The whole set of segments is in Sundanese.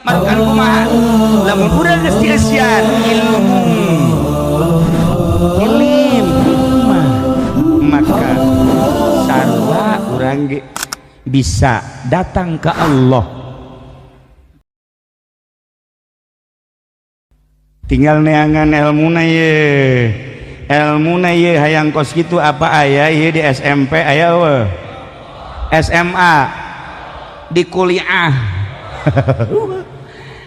Marukan kumaha lamun urang geus dieusian ilmu ilim hikmah, maka sarua urang ge bisa datang ke Allah. Tinggal neangan ilmuna ye, ilmuna ye hayang kos kitu apa aya ye di SMP aya eueuh, SMA, di kuliah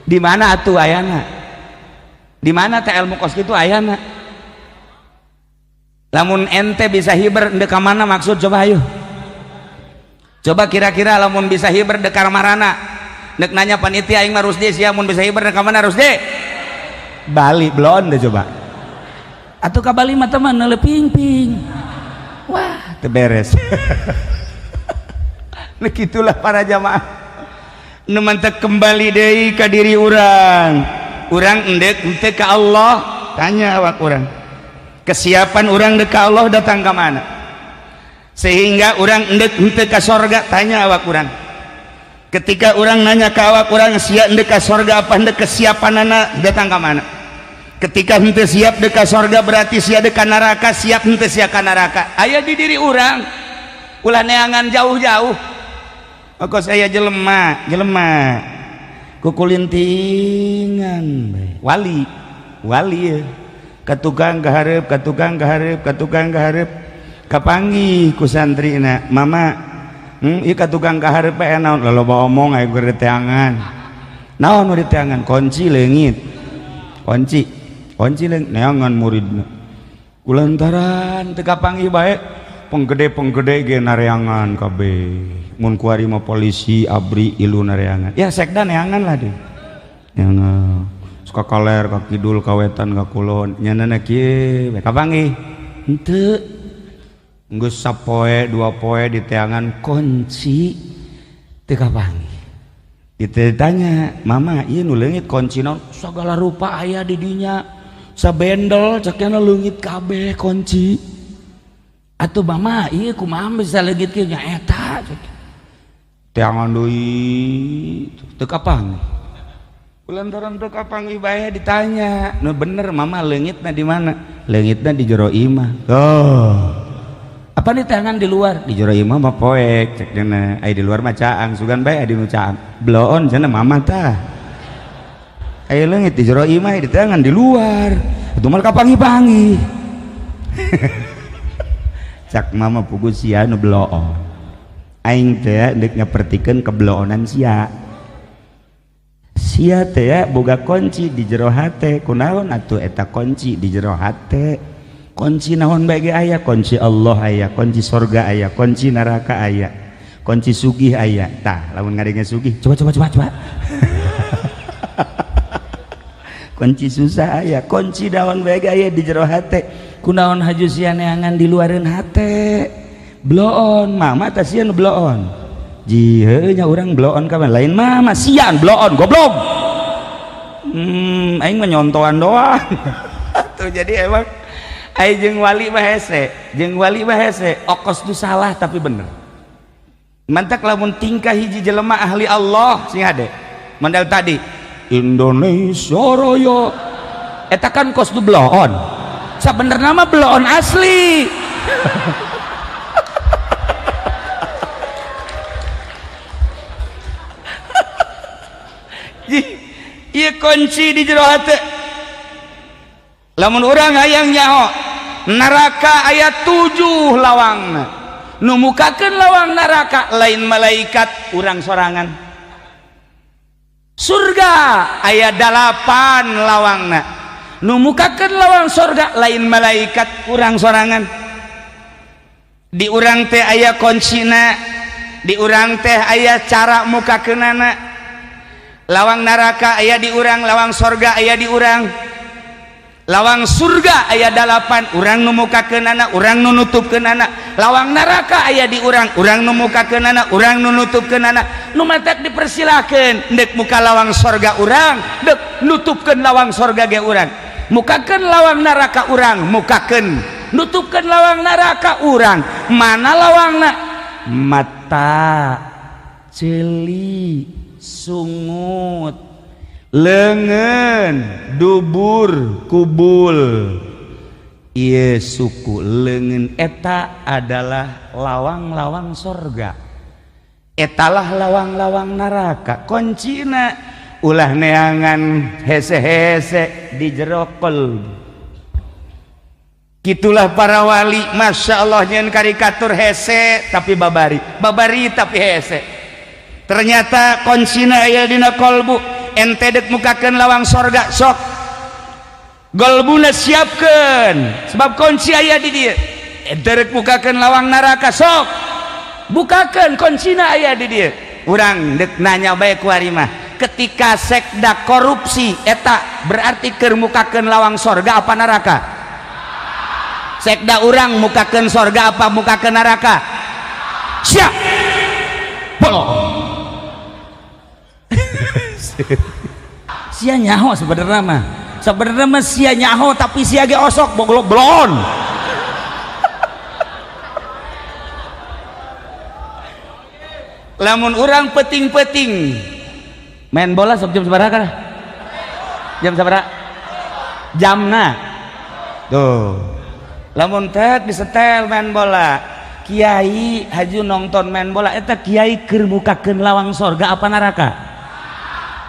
di mana atuh ayana, di mana teh ilmu kos kitu ayana? Lamun ente bisa hiber ndek ka mana maksud, coba ayo coba kira-kira lamun bisa hiber dek marana ndek nanya panitia aing mah Rusdi sia mun bisa hiber dek ka mana Rusdi? Bali belon deh coba atau ka Bali mah teman ping-ping wah teu beres. Nah gitulah para jamaah nu mantek kembali deui ka diri urang, urang endek henteu ka Allah, tanya awak urang kesiapan urang dek ka Allah datang ka mana, sehingga urang endek henteu ka sorga, tanya awak urang. Ketika urang nanya ka awak urang sia endek ka sorga apa endek, kesiapanana datang ka mana? Ketika henteu siap dek ka sorga berarti sia dek ka neraka, siap henteu sia ka neraka aya di diri urang, ulah neangan jauh-jauh. Kok saya jelema jelema kukulintingan wali wali ya ka tukang kahareup, ka tukang kahareup, ka tukang kahareup, kapanggih ku santrina mama, ieu ka tukang kahareup bae naon loba omong aya keur diteangan naon nu diteangan kunci leungit, kunci kunci leungit neangan muridna kulantaran teu kapanggih bae penggede-penggede ge nareangan kabeh mun kuari mah polisi abri ilu nareangan ya sekda neangan lah deh neangan suka kaler ka kidul ka wetan ka kulon nyanana kieu we kapanggih henteu geus sapoe dua poe diteangan kunci teu kapanggih. Ditanya mama ieu nu leungit kunci naon sagala rupa aya di dinya sabendel cekna leungit kabeh kunci. Atuh mama ieu kumaha bisa leungit kieu nya eta teangan deui teu kapanggih kulantaran teu kapanggih bae ditanya nu bener mama leungitna di mana, leungitna di jero imah. Oh apa nih teangan di luar, di jero imah mah poek cek dina aya di luar mah caang sugan bae aya di nu caang bloon cenah mama tah aya leungit di jero imah di teangan di luar itu mah kapanggih-panggih. Cak mama pugu sia nu bloon aing teh deuk nyapertikeun kebloonan sia, sia teh boga kunci di jero hate kunaon atuh eta kunci di jero hate, kunci naon bae ge aya, kunci Allah aya, kunci sorga aya, kunci neraka aya, kunci sugih aya tah lamun ngadenge sugih coba coba coba coba kunci susah aya, kunci naon bae ge aya di jero hate kunaon haju sia neangan di luareun hate bloon mama tah sia nu bloon ji heuh nya urang bloon ka lain mama sian bloon goblok aing mah nyontoan doang. Tuh jadi emang aing jeung wali mah hese, jeung wali mah hese okos nu salah tapi bener mantak lamun tingkah hiji jelema ahli Allah sing hade mandal tadi Indonesia Raya eta kan kos nu bloon sabenerna mah bloon asli. Ieu kunci di jero hate lamun urang hayang nyaho neraka aya 7 lawangna nu mukakeun lawang neraka lain malaikat urang sorangan, surga aya 8 lawangna nu mukakeun lawang surga lain malaikat urang sorangan, di urang teh aya kuncina, di urang teh aya cara mukakeunana, lawang neraka aya di urang, lawang sorga aya di urang, lawang surga aya 8 urang nu mukakeunana, urang nu nutupkeunana, lawang neraka aya di urang, urang nu mukakeunana, urang nu nutupkeunana, nu matak dipersilakeun deuk muka lawang sorga urang, deuk nutupkeun lawang sorga ge urang, mukakeun lawang neraka urang, mukakeun nutupkeun lawang neraka urang, mana lawangna mata ceuli sungut Leungeun, dubur, kubul. Ieu suku leungeun eta adalah lawang-lawang sorga. Etalah lawang-lawang neraka. Kuncina ulah neangan hese-hese di jero qalbu. Gitulah para wali, masya Allah nyen karikatur hese tapi babari, babari tapi hese. Ternyata kuncina aya dina qalbu. Ente dek mukakeun lawang sorga sok golbuna siapkeun sebab kunci aya di dieu. Ente rek mukakeun lawang neraka sok bukakeun kuncina aya di dieu. Urang dek nanya bae ku ari mah, ketika sekda korupsi eta berarti keur mukakeun lawang sorga apa neraka? Sekda urang mukakeun sorga apa mukakeun neraka? Siap bolong. Sia nyaho sebenarnya mah, sebenarnya mah sia nyaho tapi sia ge osok boglok blon. Lamun urang peting-peting main bola sok jam sabaraha kana? Jam sabaraha? Jamna. Tuh. Lamun teh disetel main bola, kiai haju nonton main bola eta kiai keur mukakeun lawang sorga apa neraka?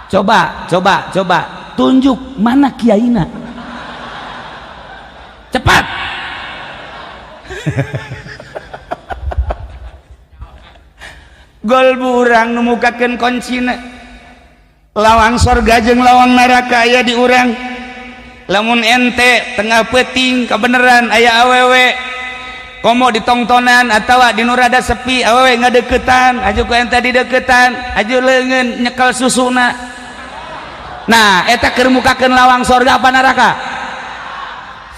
Coba, coba, coba tunjuk mana kiaina. Cepat. Golbu urang nu mukakeun kuncina. Lawang sorga jeung lawang neraka aya di urang. Lamun ente tengah peuting kabeneran aya awewe komo ditongtonan atawa di nu rada sepi awewe ngadeukeutan, aju ku ente dideukeutan, aju leungeun nyekel susuna. Nah, eta keur mukakeun lawang sorga apa neraka?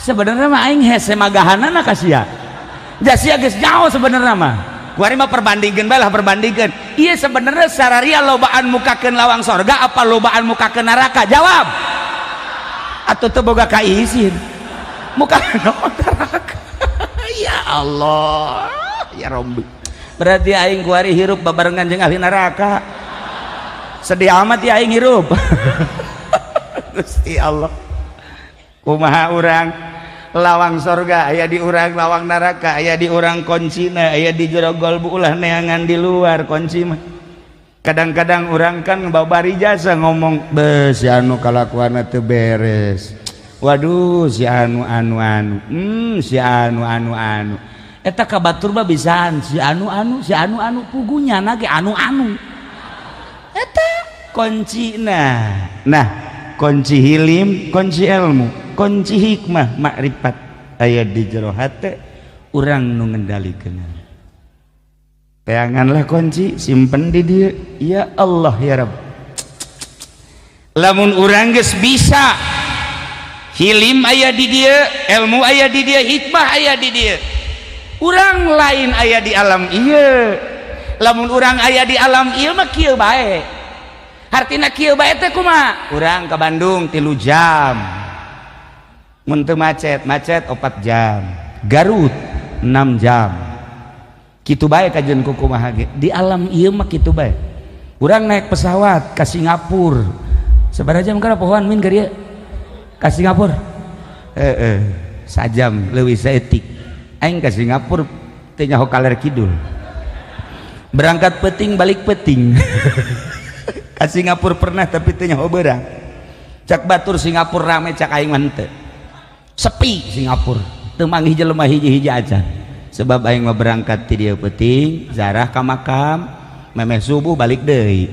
Sebenarnya mah aing hese magahanana ka sia. Ja sia geus jauh sebenarnya mah. Kuari mah perbandingkeun bae lah, perbandingkeun. Ieu sebenarnya sararia lobaan mukakeun lawang sorga apa lobaan mukakeun neraka? Jawab. Atuh teu boga kaisin. Mukakeun neraka. Ya Allah, ya Rabbi. Berarti aing kuari hirup babarengan jeung ahli neraka. Sedih amat ya aing hirup. Gusti Allah. Kumaha urang lawang sorga aya di urang, lawang neraka aya di urang, kuncina aya di jero golbu, ulah neangan di luar kunci mah. Kadang-kadang urang kan babari jasa ngomong, "Beuh si anu kalakuanna teu beres." Waduh si anu anu anu. Si anu anu anu. Eta ka batur mah bisaan si anu anu si anu anu pugunya na ge anu anu. Eta kuncina. Nah, kunci hilim, kunci ilmu, kunci hikmah, makrifat aya di jero hate urang nu ngendalikeun. Teanganlah kunci, simpen di dieu. Ya Allah ya Rabb. Lamun urang geus bisa hilim aya di dieu, ilmu aya di dieu, hikmah aya di dieu. Urang lain aya di alam ieu. Lamun urang aya di alam ieu mah kieu bae. Hartina kieu bae teh kumaha? Urang ke Bandung 3 jam. Mun teu macet, macet 4 jam. Garut 6 jam. Kitu bae kajeun ku kumaha ge. Di alam ieu mah kitu bae. Urang naik pesawat ka Singapura. Sabaraha jam kana pohoan min ka dieu? Ka Singapura. Heeh, sajam leuwih saeutik. Aing ka Singapura teu nyaho kaler kidul. Berangkat peuting balik peuting. Ka Singapura pernah tapi teu nyaho beurang. Cak batur Singapura rame, cak aing mah henteu. Sepi Singapura, teu manggih jelema hiji-hiji acan. Sebab aing mah berangkat ti dieu peuting, zarah ka makam, memeh subuh balik deui.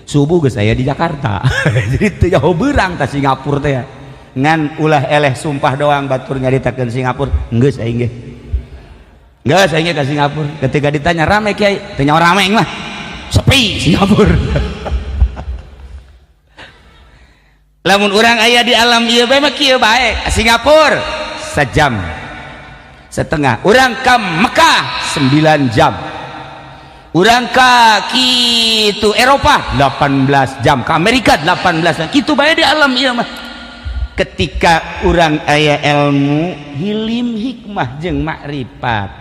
Subuh geus aya di Jakarta. Jadi teu nyaho beurang ka Singapura teh. Ngan ulah eleh sumpah doang batur nyaritakeun Singapura, geus aing ge. Geus aing ge ka Singapura. Ketika ditanya rame kiai, teu nyaho rame aing mah. Sepi Singapura. Lamun urang aya di alam ieu bae mah kieu bae. Singapura sejam setengah, urang ka Mekah 9 jam, urang ka kitu Eropa 18 jam, ka Amerika 18 jam. Kitu bae di alam ieu mah. Ketika urang aya ilmu hilim hikmah jeung makrifat,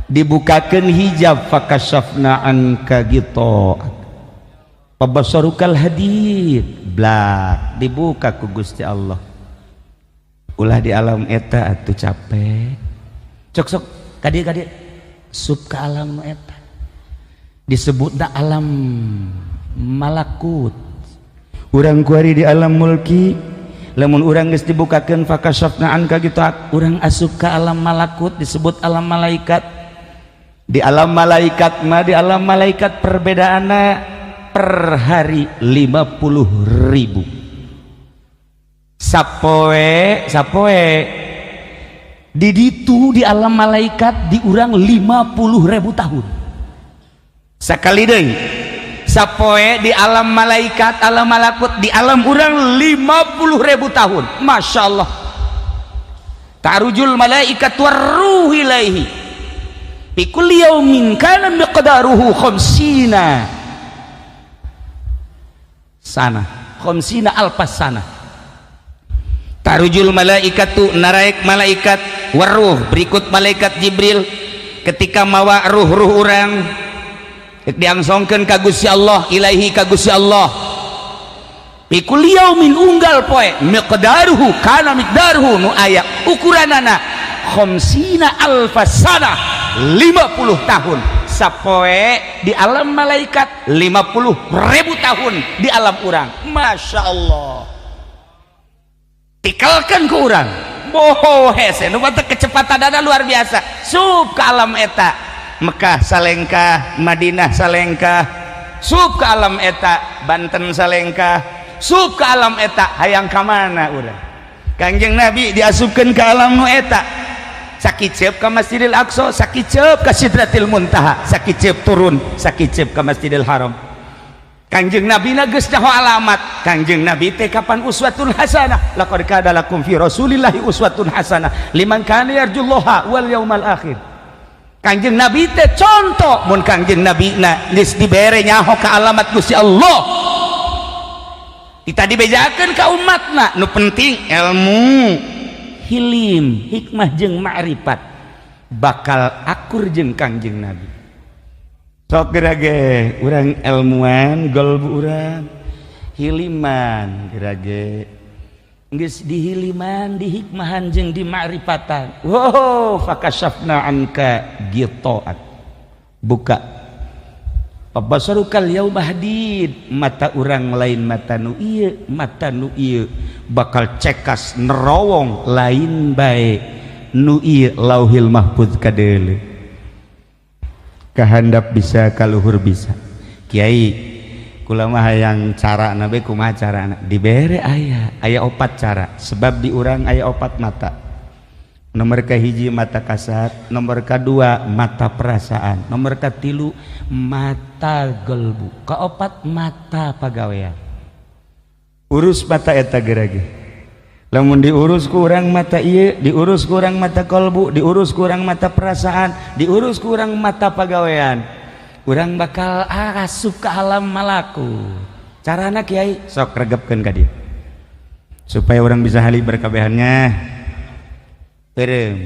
dibukakeun hijab, fakashafna anka gitu. Pabasarukal hadid blak dibuka ku Gusti Allah. Ulah di alam eta atuh capek. Cok sok kadieu sup ke alam eta. Disebutna alam malakut. Urang kuari di alam mulki, lamun urang geus dibukakeun fakashafna anka gitu, urang asup ke alam malakut disebut alam malaikat. Di alam malaikat mah, di alam malaikat perbedaanna per hari 50.000. Sapoe sapoe di ditu di alam malaikat diurang 50.000 tahun. Sakali deui sapoe di alam malaikat, alam malakut, di alam urang 50.000 tahun. Masya Allah. Ta'rujul malaikat warruh ilaihi fi kulli yaumin kana miqdaruhu khamsina sana, khamsina alfas sana. Tarujul malaikatu, naraek malaikat, waruh berikut malaikat Jibril ketika mawa ruh-ruh urang diangsongkeun ka Gusti Allah, ilaihi ka Gusti Allah. Fi kulli yaumin unggal poe, miqdaruhu kana miqdaruhu nu aya ukuranana khamsina alfas sana, 50 tahun sapoe di alam malaikat, 50.000 tahun di alam urang. Masya Allah, tikalkan ke urang boho hese nu batak kecepatan dada luar biasa. Sup ke alam eta, Mekah salengkah, Madinah salengkah, sup ke alam eta, Banten salengkah, sup ke alam eta, hayang ka mana urang? Kangjeng Nabi diasupkeun ke alam nu eta, sakiceup ka Masjidil Aqsa, sakiceup ka Sidratil Muntaha, sakiceup turun, sakiceup ka Masjidil Haram. Kangjeng Nabi na geus nyaho alamat. Kangjeng Nabi teh kapan uswatun hasanah, laqad kana lakum fi Rasulillahi uswatun hasanah liman kana yarjullaha wal yaumal akhir. Kangjeng Nabi teh contoh, mun Kangjeng Nabi na geus dibere nyaho ka alamat Gusti Allah, kita dibejakeun ka umatna. Nu penting ilmu, hilim, hikmah jeung ma'rifat, bakal akur jeung Kangjeng Nabi. Sok gerage urang ilmuan golbu urang hiliman, gerage geus dihiliman, dihikmahan jeung dimakrifatan. Wow, fakashafna anka ghita'ak, buka pabasarukal yauma hadid, mata urang lain mata nu ieu, mata nu ieu bakal cekas nerowong lain bae nu ieu Lauhil Mahfuz kadeuleu, kahandap bisa, kaluhur bisa. Kiai, kula mah hayang cara nabe, kumaha carana? Dibere aya aya opat cara, sebab di urang aya opat mata. Nomor kahiji mata kasat, nomor kedua mata perasaan, nomor katilu mata gelbu, keopat mata pagawean. Urus mata eta gerage. Lamun diurus ku urang mata ieu, diurus ku urang mata kolbu, diurus ku urang mata perasaan, diurus ku urang mata pagawean, urang bakal asup ke alam malaku. Carana, Kiai? Sok regepkeun ka dieu supaya orang bisa hali berkabehannya. Peureum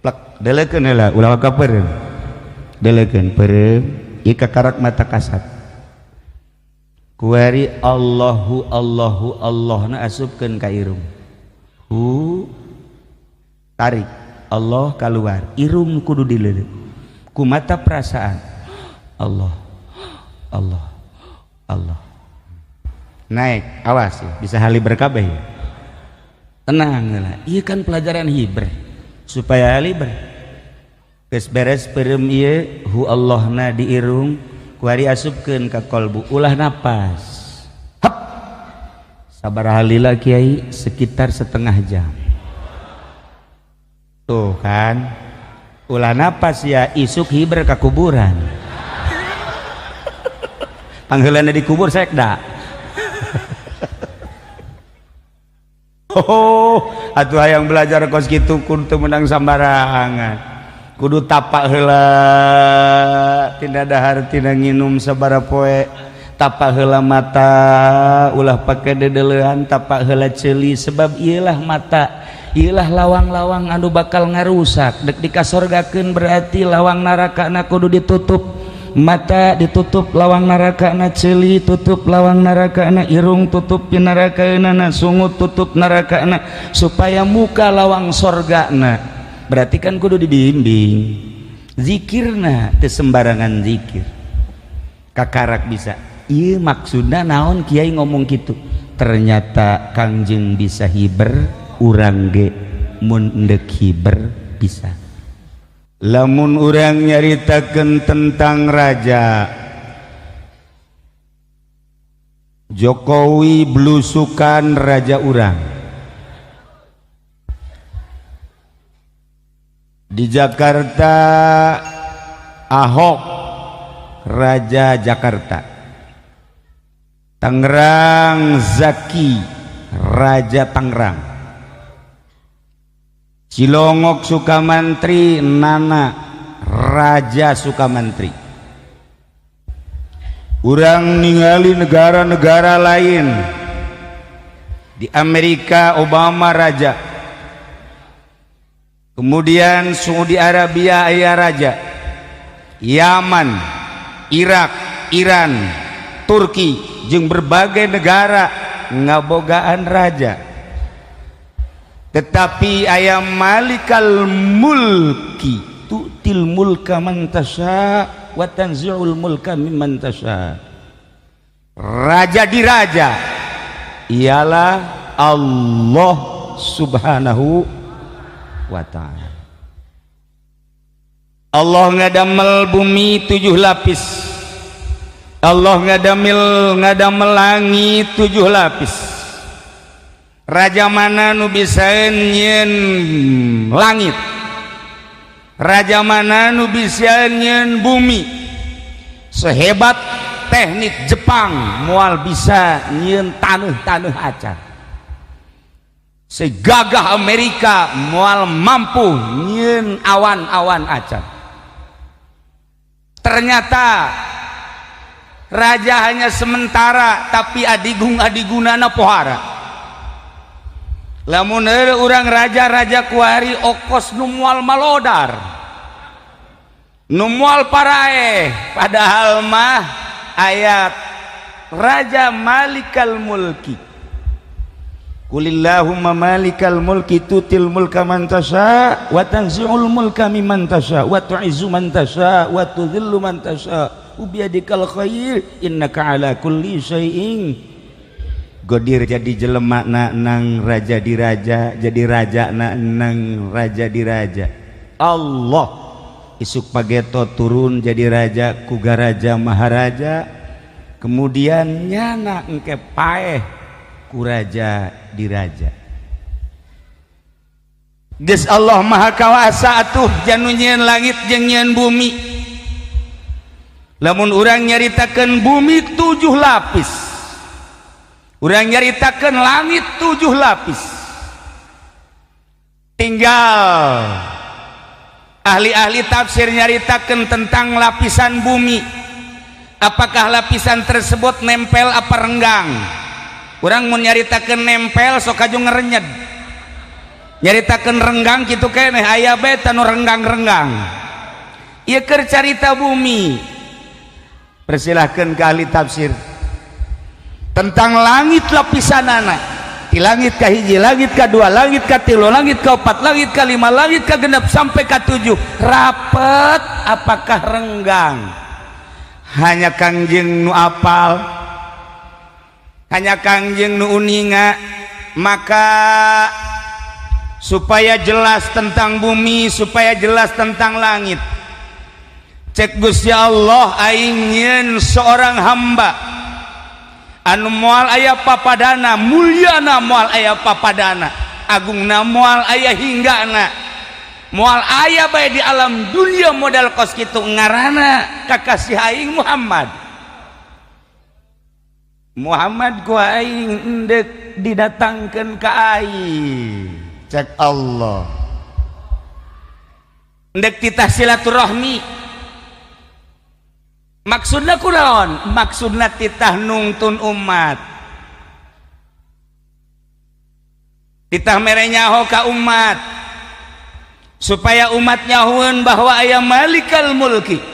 plek, delekeun heula, ulah waka peureum, delekeun peureum ieu kakarak mata kasat. Kuari Allahu Allahu Allah na asupkeun ka irung, hu tarik Allah keluar, irung kudu dileuleut ku mata perasaan. Allah Allah Allah naik, awas ya, bisa hali berkabeh ya. Tenang lah, iya kan pelajaran hiber supaya hali ber geus beres peureum ieu hu Allahna di irung, kuari asupkeun ka kolbu, ulah napas. Hap, sabaraha lila, Kiai? Sekitar setengah jam. Tuh kan, ulah napas ya, isuk hiber ka kuburan, pangheulana dikubur sekda. Oh, atuh hayang belajar kos kitu kudu teu meunang sambarangan, kudu tapak heula, tina dahar tina nginum sabaraha poe, tapak heula mata, ulah pake dedeleuan, tapak heula ceuli, sebab ieulah mata, ieulah lawang-lawang anu bakal ngarusak. Dek dikasorgakeun berarti lawang narakana kudu ditutup. Mata ditutup lawang neraka na, ceuli tutup lawang neraka na, irung tutup neraka na, sungut tutup neraka na, supaya muka lawang sorga na. Berarti kan kudu dibimbing zikirna, teu sembarangan zikir kakarak bisa. Iya, maksudna naon kiai ngomong gitu? Ternyata Kangjeng bisa hiber, urang ge mun endek hiber bisa. Lamun urang nyaritakeun tentang raja Jokowi, blusukan raja urang di Jakarta, Ahok raja Jakarta, Tangerang Zaki raja Tangerang, Cilongok Sukamantri Nana raja Sukamantri. Urang ningali negara-negara lain, di Amerika Obama raja, kemudian Saudi Arabia aya raja, Yaman, Irak, Iran, Turki jeung berbagai negara ngabogaan raja. Tetapi aya malikal mulki tu'til mulka man tasya wa tanzi'ul mulka mimman tasya. Raja di raja ialah Allah Subhanahu wa ta'ala. Allah ngadamel bumi 7 lapis, Allah ngadamel langit 7 lapis. Raja mana nu bisa nyieun langit, raja mana nu bisa nyieun bumi? Sehebat teknik Jepang moal bisa nyieun taneuh-taneuh acan, segagah Amerika moal mampu nyieun awan-awan acan. Ternyata raja hanya sementara, tapi adigung adigunana pohara. Lamun urang raja-raja kuari okos nu moal malodar, nu moal paraeh, padahal mah ayat raja malikal mulki. Qulillahumma malikal mulki tutil mulka man tasya wa tanzi'ul mulka mimman tasya wa tu'izzu man tasya wa tudhillu man tasya biyadikal khair innaka ala kulli syai'in qadir. Jadi jelema na nang raja di raja, jadi raja na nang raja di raja. Allah isuk pageto turun jadi raja kuga raja maharaja, kemudian nyana engke paeh ku raja di raja. Geus Allah maha kawasa atuh janu nyieun langit jeung nyieun bumi. Lamun urang nyaritakeun bumi 7 lapis, urang nyaritakeun langit 7 lapis, tinggal ahli-ahli tafsir nyaritakeun tentang lapisan bumi, apakah lapisan tersebut nempel apa renggang. Urang mun nyaritakeun nempel sok kaju ngerenyed, nyaritakeun renggang kitu keneh aya bae tanu renggang-renggang. Ieu keur carita bumi. Persilahkan ke ahli tafsir tentang langit lapisanana, di langit ka hiji, langit ka dua, langit ka tilu, langit ka opat, langit ka lima, langit ka genep sampai ka 7, rapet apakah renggang? Hanya Kangjeng nu apal, hanya Kangjeng nu uninga. Maka supaya jelas tentang bumi, supaya jelas tentang langit, cek Gusti Allah aing nyieun seorang hamba anu moal aya papadana, mulyana moal aya papadana, agungna moal aya hinggana, moal aya bae di alam dunia modal kos kitu, ngaranna kakasih aing Muhammad. Muhammad ku aing endek didatangkeun ka aing, cek Allah endek titah silaturahmi. Maksudna kunaon? Maksudna titah nungtun umat, titah mere nyaho ka umat supaya umat nyahueun bahwa aya malikal mulki.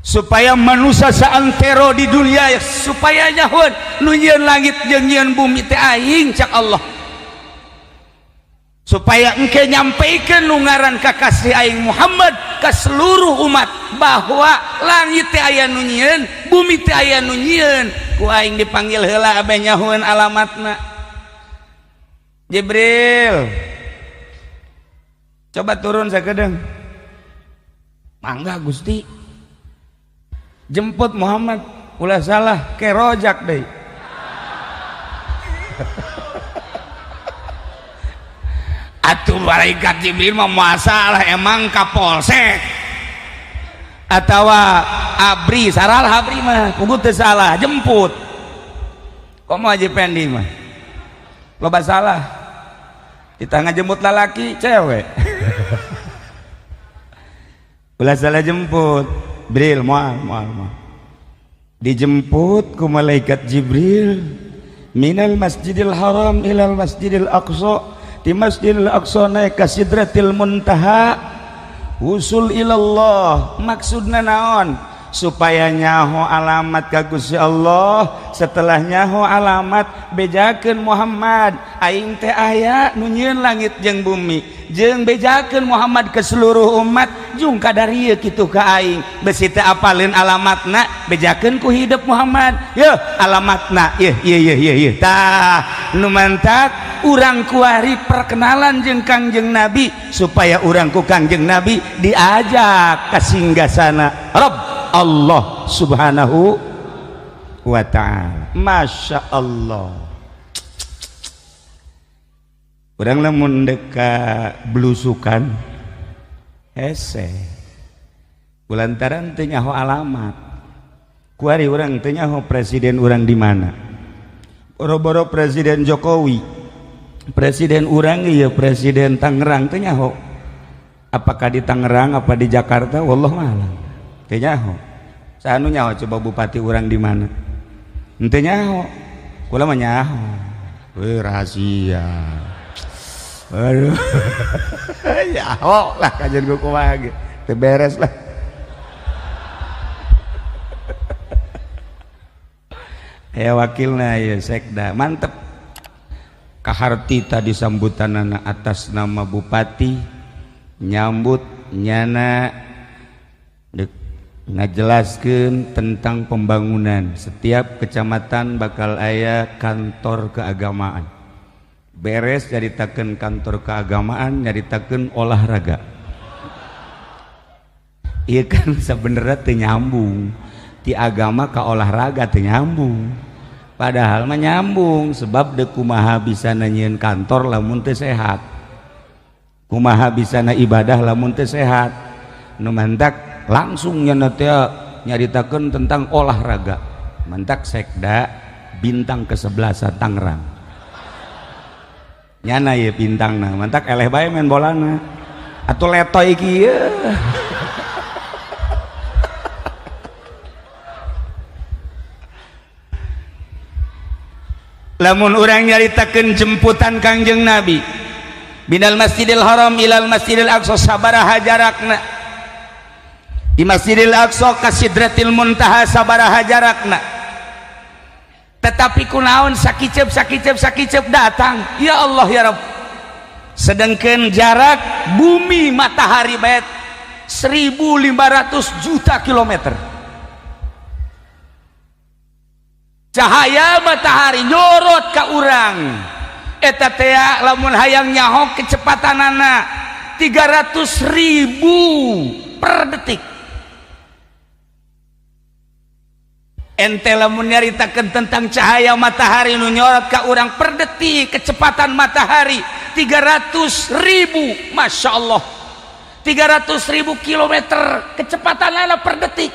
Supaya manusia saantero di dunia supaya nyahoeun nu nyieun langit jeung nyieun bumi teh aing cak Allah. Supaya engke nyampaikan nu ngaran kakasih aing Muhammad ke seluruh umat bahwa langit teh aya nu nyieun, bumi teh aya nu nyieun. Ku aing dipanggil heula abeh nyahoeun alamatna. Jibril, coba turun sakedeung. Mangga Gusti. Jemput Muhammad, ulah salah kerojak deui. Atuh malaikat Jibril mah masalah emang kapolsek atawa abri saral abri mah kudu teu salah jemput. Komo Haji Pendi mah loba salah, kita ngajemput lalaki cewek. Ulah salah jemput Bril, moal moal moal. Dijemput ku malaikat Jibril minal Masjidil Haram ilal Masjidil Aqsa, di Masjidil Aqsa naik ka Sidratil Muntaha, usul ilallah. Maksudna naon? Supaya nyaho alamat ka Gusti Allah. Setelah nyaho alamat, bejakeun Muhammad aing teh aya nu nyieun langit jeung bumi, jeung bejakeun Muhammad ke seluruh umat jung kadarieu kitu ka aing. Besi teh apaleun alamatna, bejakeun ku hidup Muhammad yeuh alamatna yeuh yeuh yeuh yeuh yeuh. Tah nu mantak urang kuari perkenalan jeung Kangjeng Nabi supaya urang ku Kangjeng Nabi diajak ka singgasana Rabb Allah Subhanahu wa ta'ala. Masya Allah. Urang lamun deka belusukan hese kulantaran teu nyaho alamat. Kuari urang teu nyaho presiden urang di mana. Boro-boro Presiden Jokowi, presiden urang ieu presiden Tangerang teu nyaho. Apakah di Tangerang apa di Jakarta, wallahu a'lam. Teu nyaho. Saha nu nyaho coba bupati urang di mana? Henteu nyaho. Kula mah nyaho. Weh rahasia. Aduh. Nyaho lah kajian ku kumaha ge. Teu beres lah. Aya wakilna ieu sekda, mantep. Kaharti tadi sambutanana atas nama bupati nyambut nyana ngajelaskeun tentang pembangunan. Setiap kecamatan bakal aya kantor keagamaan. Beres nyaritakeun kantor keagamaan, nyaritakeun olahraga. Ieu kan sebenarnya teu nyambung. Ti agama ka olahraga teu nyambung. Padahal mah nyambung sebab deuk kumaha bisa nyieun kantor lamun teu sehat. Kumaha bisa na ibadah lamun teu sehat. Nu mantak langsung nyana teh nyaritakeun tentang olahraga. Mantak sekda bintang ke-11 Tangerang. Nyana ieu bintangna, mantak eleh bae main bolana. Atuh letoy kieu. Lamun urang nyaritakeun jemputan Kangjeng Nabi binal Masjidil Haram ilal Masjidil Aqsa sabaraha jarakna, di Masjidil Aqsa ka Sidratil Muntaha sabaraha jarakna, tetapi kunaon sakiceup sakiceup sakiceup datang ya Allah ya Rabb. Sedangkan jarak bumi matahari bae 1500 juta kilometer. Cahaya matahari nyorot ka urang eta teh lamun hayang nyaho kecepatanana 300.000 per detik. Ente lamun nyaritakeun tentang cahaya matahari nu nyorot ka urang per detik kecepatan matahari 300.000, Masya Allah, 300.000 kilometer kecepatanana per detik.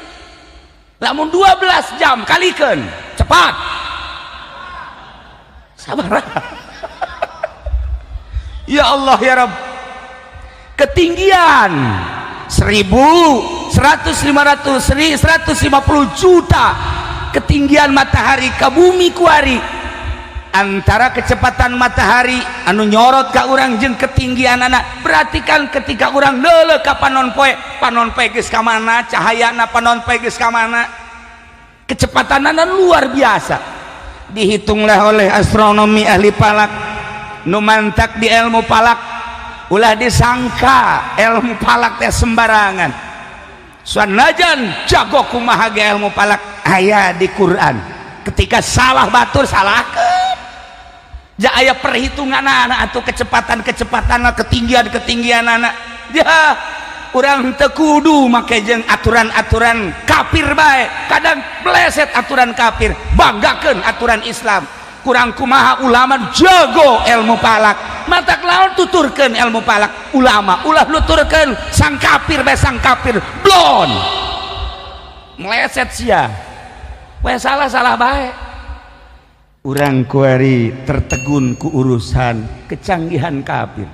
Lamun 12 jam kalikeun cepat. Sabar. Ya Allah ya Rabb. Ketinggian 1.100 500 150 juta ketinggian matahari ke bumi kuari. Antara kecepatan matahari anu nyorot ka urang jeung ketinggian anak. Berarti kan ketika urang neuleuh ka panon poe, panon poe geus ka mana, cahayana panon poe geus ka mana, kecepatanana luar biasa. Dihitunglah oleh astronomi, ahli falak nu mantak di ilmu falak. Ulah disangka ilmu falak teh sembarangan. Sanajan jago kumaha ge ilmu falak, aya di Quran ketika salah batur salahkeun. Ja aya perhitungan anak atau kecepatan-kecepatan, ketinggian-ketinggian anak. Ya urang teu kudu make jeung aturan-aturan kafir bae. Kadang meleset aturan kafir, banggakeun aturan Islam. Kurang kumaha ulama jago ilmu falak, matak lawan tuturkeun ilmu falak ulama, ulah nuturkeun sang kafir bae. Sang kafir blon meleset sia we, salah salah bae. Urang kuari tertegun ku urusan kecanggihan kafir,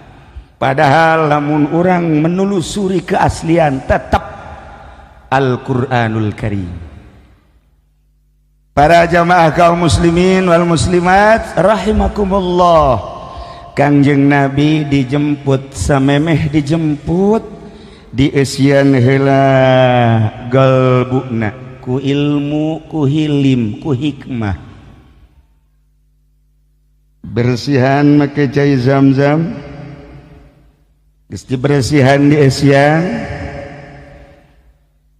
padahal lamun urang menelusuri keaslian tetap Al-Quranul Karim. Para jamaah kaum muslimin wal muslimat rahimakumullah, Kangjeng Nabi dijemput, samemeh dijemput dieusian heula galbuna ku ilmu, ku hilim, ku hikmah. Bersihan make cai Zam-zam. Geus dibersihan, dieusian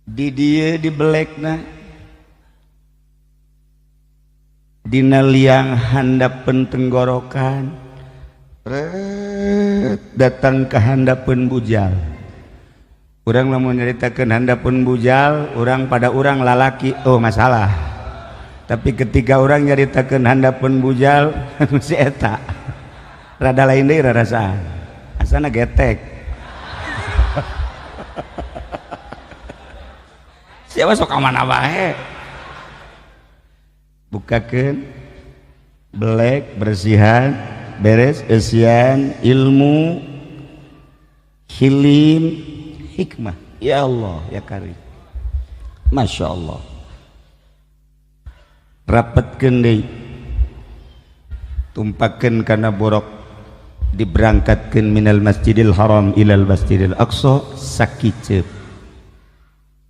di dieu, dibelekna dina liang handapeun tenggorokan. Ret, datang ke handapeun bujal. Urang lamun nyaritakeun handapeun bujal, urang pada urang lalaki, oh masalah. Tapi ketika orang nyaritakeun handapeun bujal, si eta rada lain deui rarasaan, asana getek. Siapa sok ka mana bae. Bukakeun belek, bersihan, beres, eusian ilmu, hilim, hikmah. Ya Allah ya Karim, Masya Allah. Rapetkeun deui, tumpakeun kana borok, diberangkatkeun minal Masjidil Haram ilal Masjidil Aqsa sakiceup.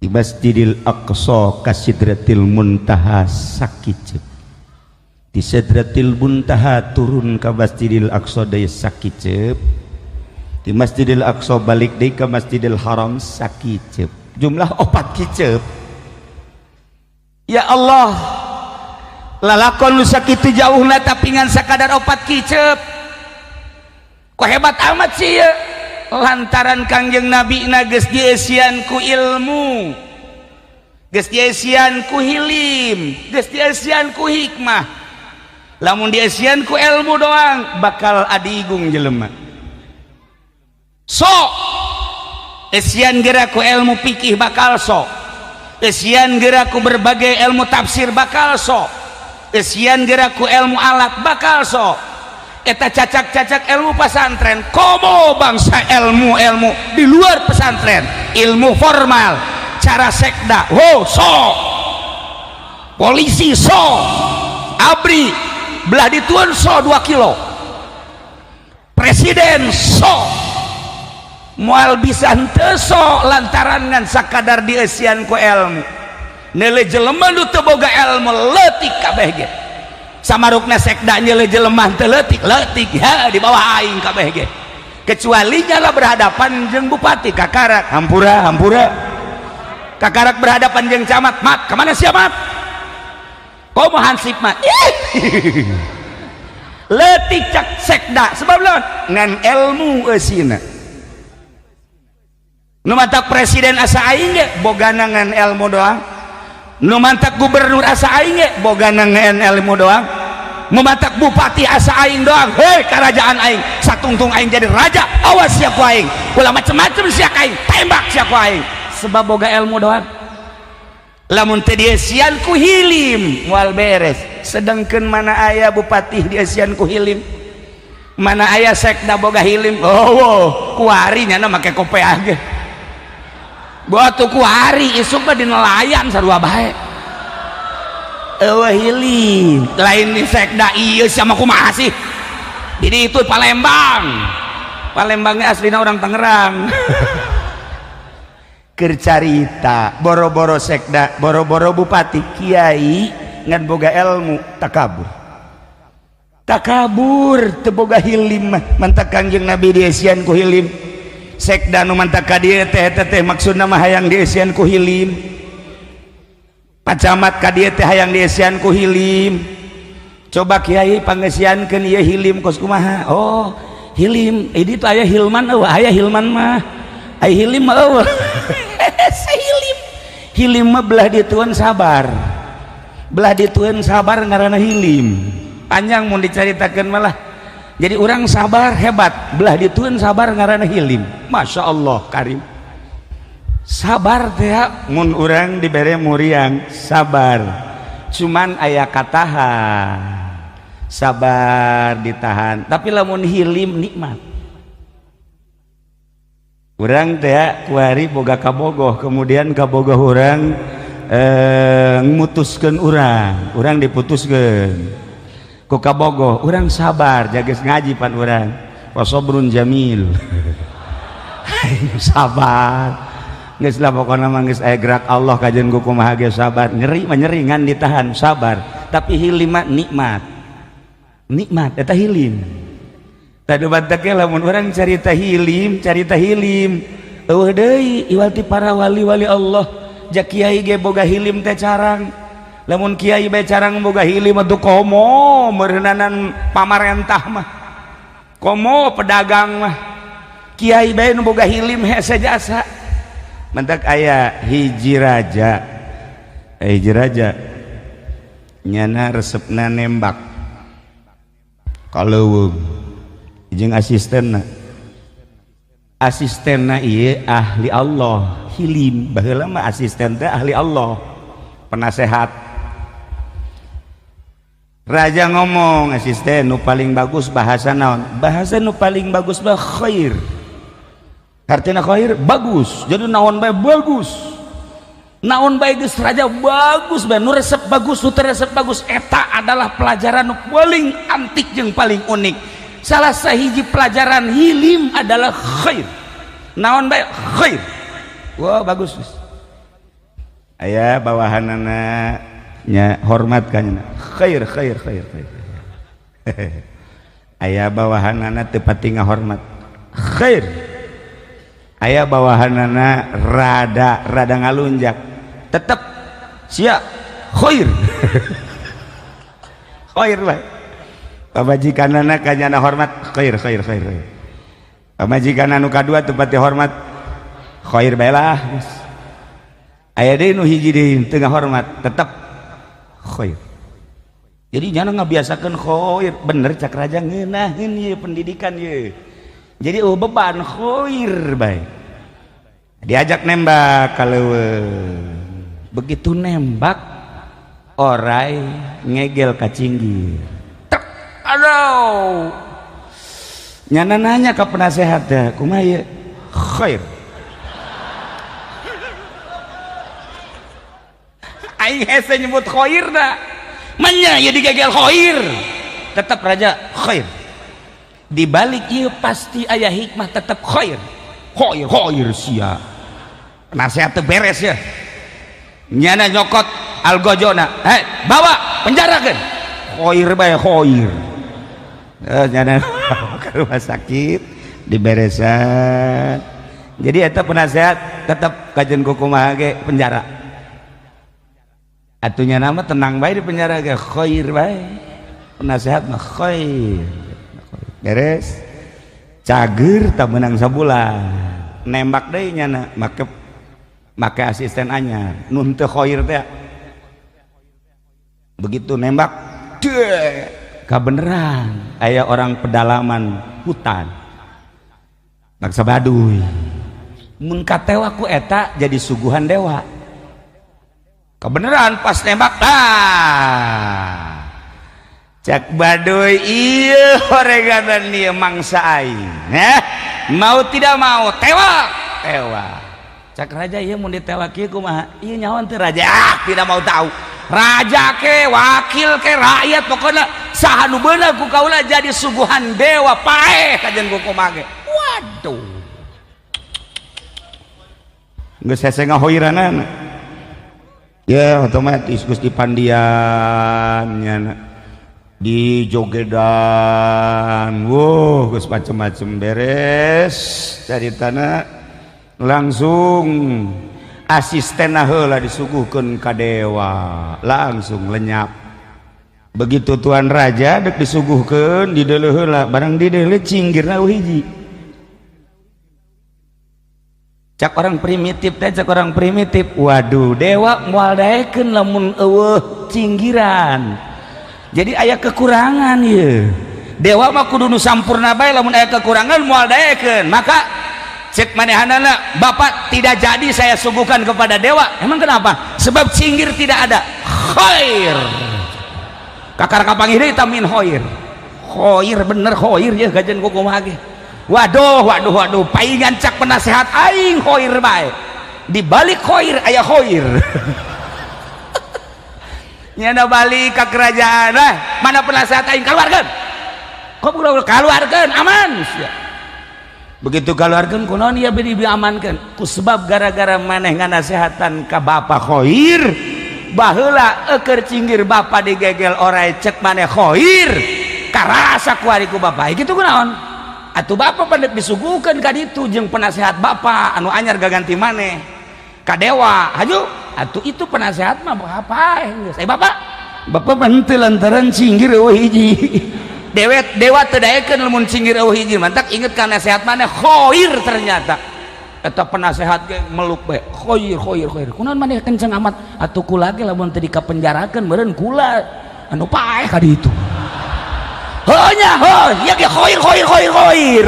Di Masjidil Aqsa ka Sidratil Muntaha sakiceup. Di Sidratil Muntaha turun ka Masjidil Aqsa deui sakiceup. Di Masjidil Aqsa balik deui ka Masjidil Haram sakiceup. Jumlah 4 kiceup. Ya Allah, lalakon nu sakitu jauhna tapi ngan sakadar 4 kiceup. Kok hebat amat sih ya? Lantaran Kangjeng Nabi na geus dieusian ku ilmu, geus dieusian ku hilim, geus dieusian ku hikmah. Lamun dieusian ku ilmu doang bakal adigung jelema. Sok eusian geura ku ilmu fikih bakal sok, eusian geura ku berbagai ilmu tafsir bakal sok, eusian geura ku ilmu alat bakal sok. Eta cacak-cacak ilmu pesantren, komo bangsa ilmu-ilmu di luar pesantren, ilmu formal, cara sekda, oh sok, polisi sok, abri belah dituan sok 2 kilo, presiden sok, moal bisa henteu sok lantaran ngan sakadar dieusian ku ilmu. Neuleuh jelema nu teu boga ilmu leutik kabeh ge. Samarukna sekda nyeuleuh jelema teu leutik, leutik ya di bawah aing kabeh ge. Kecuali nyala berhadapan jeung bupati kakarak, hampura hampura. Kakarak berhadapan jeung camat, mat kemana sia mat? Komo hansip mat. Leutik cak sekda sebab lawan ngan ilmu eusina. Nu mantak presiden asa aing ge bogana ngan ilmu doang. Nu mantak gubernur asa aing ge bogana ngan ilmu doang. Nu mantak bupati asa aing doang. Hei kerajaan aing, satungtung aing jadi raja, awas sia ku aing. Ulah macem-macem sia ka aing, tembak sia ku aing. Sebab boga ilmu doang. Lamun teu dieusian ku hilim moal beres. Sedangkeun mana aya bupati dieusian ku hilim, mana aya sekda boga hilim, oh, oh kuari nyana make kopeah ge. Batu kuari isuk mah di nelayan sarua bae. Eueuh hilim lain di sekda ieu sama kumaha sih. Jadi itu Palembang, Palembangnya aslinya orang Tangerang. Keur carita boro-boro sekda, boro-boro bupati, kiai ngan boga ilmu takabur, takabur, teu boga hilim mah. Mantak Kangjeng Nabi dieusian ku hilim. Sekda nu mantak ka dieu teh, eta teh maksudna mah hayang dieusian ku hilim. Pak Camat ka dieu teh hayang dieusian ku hilim. Coba kiai pangeusiankeun ieu hilim kos kumaha. Oh, hilim ini tuh aya hilman, eueuh aya hilman mah, aya hilim mah eueuh. Hilim, hilim mah belah dituan sabar, belah dituan sabar ngaranna hilim. Panjang mun dicaritakeun malah. Jadi orang sabar hebat, belah dituan sabar ngaranna hilim. Masya Allah karim. Sabar teh mun urang dibere muriang sabar, cuman aya katahan, sabar ditahan. Tapi lamun hilim nikmat. Urang teh kuari boga kabogoh, kemudian kabogoh urang mutuskeun urang, urang diputuskeun ku kabogoh urang, sabar jages ngaji pan urang, wasobrun jamil, sabar geus lah. Pokona mah geus aya gerak Allah kajian ku kumaha ge sabar. Nyeri mah nyeri ngan ditahan, sabar. Tapi hilim mah nikmat, nikmat eta hilim tadi. Batak lamun urang carita hilim, carita hilim eueuh deui iwal ti para wali-wali Allah. Ja kiai ge boga hilim teh carang. Lamun kiai bae carang boga hilim atuh komo meureunanan pamarentah mah, komo pedagang mah. Kiai bae nu boga hilim hese jasa. Mentak aya hiji raja, hiji raja nyana resepna nembak kalau jeung asistenna. Asistenna ieu ahli Allah, hilim. Baheula mah asisten teh ahli Allah, penasehat. Raja ngomong, "Asisten, nu paling bagus bahasa naon?" Bahasa nu paling bagus mah khair. Artinya khair bagus. Jadi naon bae bagus, naon bae geus raja bagus bae, nu resep bagus, nu teu resep bagus. Eta adalah pelajaran nu paling antik jeung paling unik. Salah sahiji pelajaran hilim adalah khair, naon bae khair. Wah, bagus. Aya bawahanana nya hormat ka nya, khair khair khair khair. Aya bawahanana teu pati ngahormat, khair. Aya bawahanana rada rada ngalunjak, tetep sia khair, khair bae. Pamajikanana ka nyana hormat, khair khair khair khair. Pamajikan anu kadua teu pati hormat, khair bae lah. Aya deui nu hiji deui teu ngahormat, tetep khair. Jadi nyana ngabiasakeun khair. Bener cak raja, ngeunaheun ieu pendidikan ieu. Jadi oh beban, khair bae. Diajak nembak kalau begitu nembak orai ngegel ka cinggir. Tek, aduh. Nyana nanya ke penasehat dah, kumaha ieu? Khair. Aing hese nyebut khair dah. Manya ieu digegel khair. Tetap raja khair. Di balik ieu pasti aya hikmah, tetap khair. Khair khair sia. Penasehat teu beres ya. Nyana nyokot algojona, "Hei, bawa, penjarakeun." Khair bae, khair. Nyana ke rumah sakit diberesan. Jadi eta penasehat tetap kajian kumaha ge penjara. Atunya nama tenang bae di penjara ge khair bae. Penasehat mah khair. Beres. Cager tak menang sabulan. Nembak deui nyana make make asisten anyar nu teu khair teh. Begitu nembak, deh, kabeneran aya orang pedalaman hutan bangsa Baduy. Mun katewa ku eta jadi suguhan dewa. Kebeneran pas nembak, ah, cak Baduy, iya oreganan ieu mangsa aing, mau tidak mau tewak, tewak. Cak raja, ieu mun ditewak ieu kumaha? Ieu nyawan teu raja? Ah, tidak mau tahu. Raja ke, wakil ke, rakyat pokoknya saha nu beunang ku kaula jadi suguhan dewa paeh kajen kumaha ge. Waduh. Geus hese ngahoiranana. Ya otomatis geus dipandian nyana. Di jogedan, wuh geus macem-macem beres caritana langsung asisten heula disuguhkeun ka dewa, langsung lenyap. Begitu tuan raja dek disuguhkeun dideuleu heula, barang dideuleu cinggirna hiji. Cak orang primitif teh, cak orang primitif, waduh dewa moal daekeun lamun eueuh cinggiran. Jadi aya kekurangan ieu. Dewa mah kudu nu sampurna bae, lamun aya kekurangan moal daekeun. Maka cek manehanana, bapak tidak jadi saya suguhkan kepada dewa. Emang kenapa? Sebab cinggir tidak ada. Khair. Kakar kapanggih deui tamin khair. Khair bener khair ya gajen kumaha ge. Waduh waduh waduh paingan cak penasehat aing khair bae. Di balik khair aya khair. Nyana balik ke kerajaan lah, mana penasehat aing keluarkan. Kok keluarkan aman. Begitu keluarkan kunaon ieu beri diamankeun ku sebab gara-gara maneh nganasehatan ka bapa khair baheula eukeur cinggir bapa digegel orai cek maneh khair karasa kuari ku bapa kitu kunaon atuh bapa pandek disuguhkeun ka ditu jeung penasehat bapa anu anyar gaganti maneh ka dewa haju atuh itu penasehat mah apa geus bapak bapak henteu lantaran cinggir eueuh hiji dewet dewa teu daekeun lamun cinggir eueuh hiji mantak inget ka nasehat maneh khair ternyata eta penasehat ge meluk bae khair khair khair kunaon maneh kenceng amat atuh kula ge lamun teu dikapenjarakeun meureun kula anu paeh ka ditu heuh nya heuh ieu ge khair khair khair khair.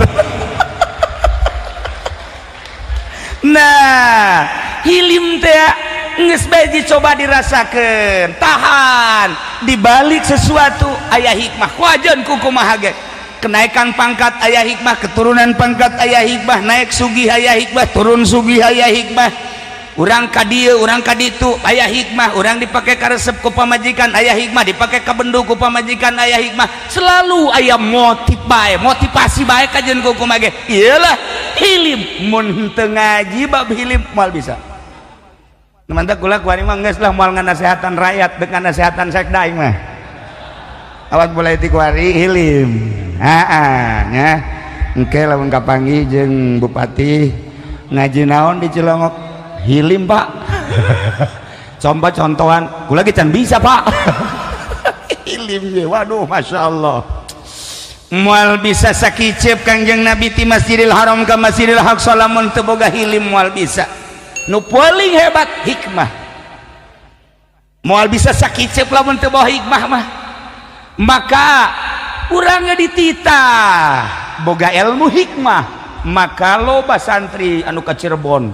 Nah hilim teh geus bae dicoba dirasakeun tahan dibalik sesuatu aya hikmah wajan ku kumaha ge kenaikan pangkat aya hikmah keturunan pangkat aya hikmah naik sugih aya hikmah turun sugih aya hikmah urang ka dieu urang ka ditu aya hikmah urang dipake karesep ku pamajikan aya hikmah dipake ka bendu ku pamajikan aya hikmah selalu aya motif bae motivasi bae kajeun ku kumaha ge iyalah hilim mun teu ngaji bab hilim moal bisa. Mantap kula kuari mah geus lah moal nganasehatan rakyat deuk nganasehatan sekda aing mah. Awak mulai ti kuari hilim. Heeh nya. Engke lamun kapanggih jeung bupati ngaji naon di Cilongok? Hilim, Pak. Coba contohan, kula ge can bisa, Pak. Hilim ye, waduh masyaallah. Moal bisa sakiceup Kangjeng Nabi ti Masjidil Haram ka Masjidil Aqsa lamun teu boga hilim moal bisa. Nu paling hebat hikmah moal bisa sakiceup lamun teu bawa hikmah mah maka urangnya dititah boga ilmu hikmah maka loba santri anu ka Cirebon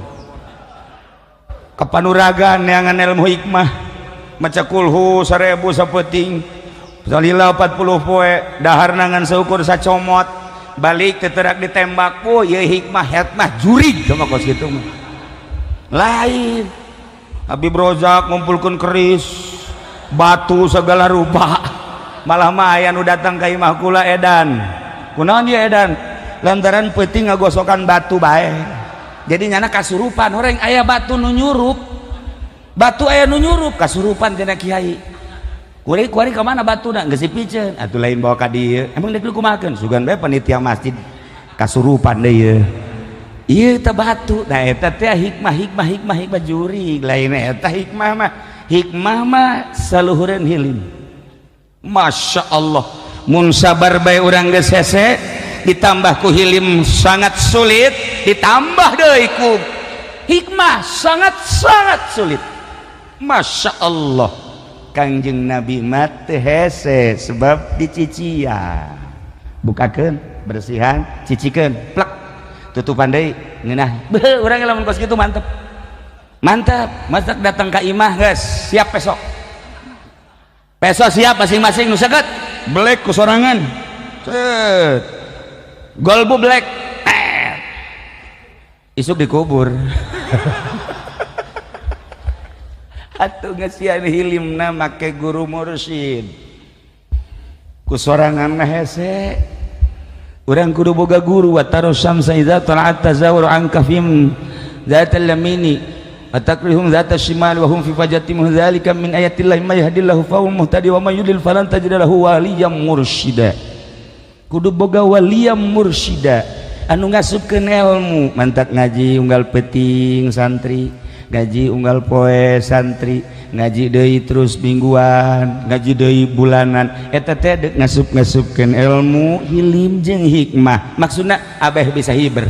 ka Panuragan neangan ilmu hikmah maca kulhu 1000 sapeuting salila 40 poe dahar nangan seukur sacomot balik teu terak ditembak po ieu hikmah hikmah jurig sama kos kitu mah lain. Habib Rozak ngumpulkeun keris batu segala rupa malah mah aya nu datang ka imah kula edan kunaon dia edan lantaran peuting ngagosokan batu bae jadi nyana kasurupan horeng aya batu nu nyurup batu aya nu nyurup kasurupan cenah kiai kuari kuari ka mana batuna geus dipiceun atuh lain bawa ka dieu emang deuk kumahakeun sugan bae panitia masjid kasurupan deui ieu ieu teh batu nah eta teh hikmah hikmah hikmah hikmah jurig lain eta hikmah mah hikmah mah saluhureun hilim. Masya Allah mun sabar bae urang geus hese ditambah ku hilim sangat sulit ditambah deui ku hikmah sangat sangat sulit. Masya Allah Kangjeng Nabi mah teu hese sebab dicician bukakeun bersihan cicikeun plek tutupan deui ngeunah beuh urang lamun kos kitu mantep mantep masak datang ka imah geus siap besok besok siap masing-masing nu seukeut belek ku sorangan set golbu belek isuk dikubur. Atuh ngesian hilimna make guru mursyid. Ku sorangan mah hese. Urang kudu boga guru. Wa tara syamsa idza tala'at tazawwaru an kahfihim dzatal yamini wa taqriduhum dzata syimal wa hum fi fajwatin dzalika min ayatillahi may yahdillahu fa huwal muhtadi wa may yudlil falan tajid lahu waliyyan mursyida. Kudu boga waliyyan mursyida anu ngasupkeun ilmu. Mantak ngaji unggal peuting santri, ngaji unggal poe santri, ngaji deui terus mingguan, ngaji deui bulanan, eta teh deuk ngasup-ngasupkeun ilmu, hilim jeung hikmah. Maksudna abeh bisa hiber.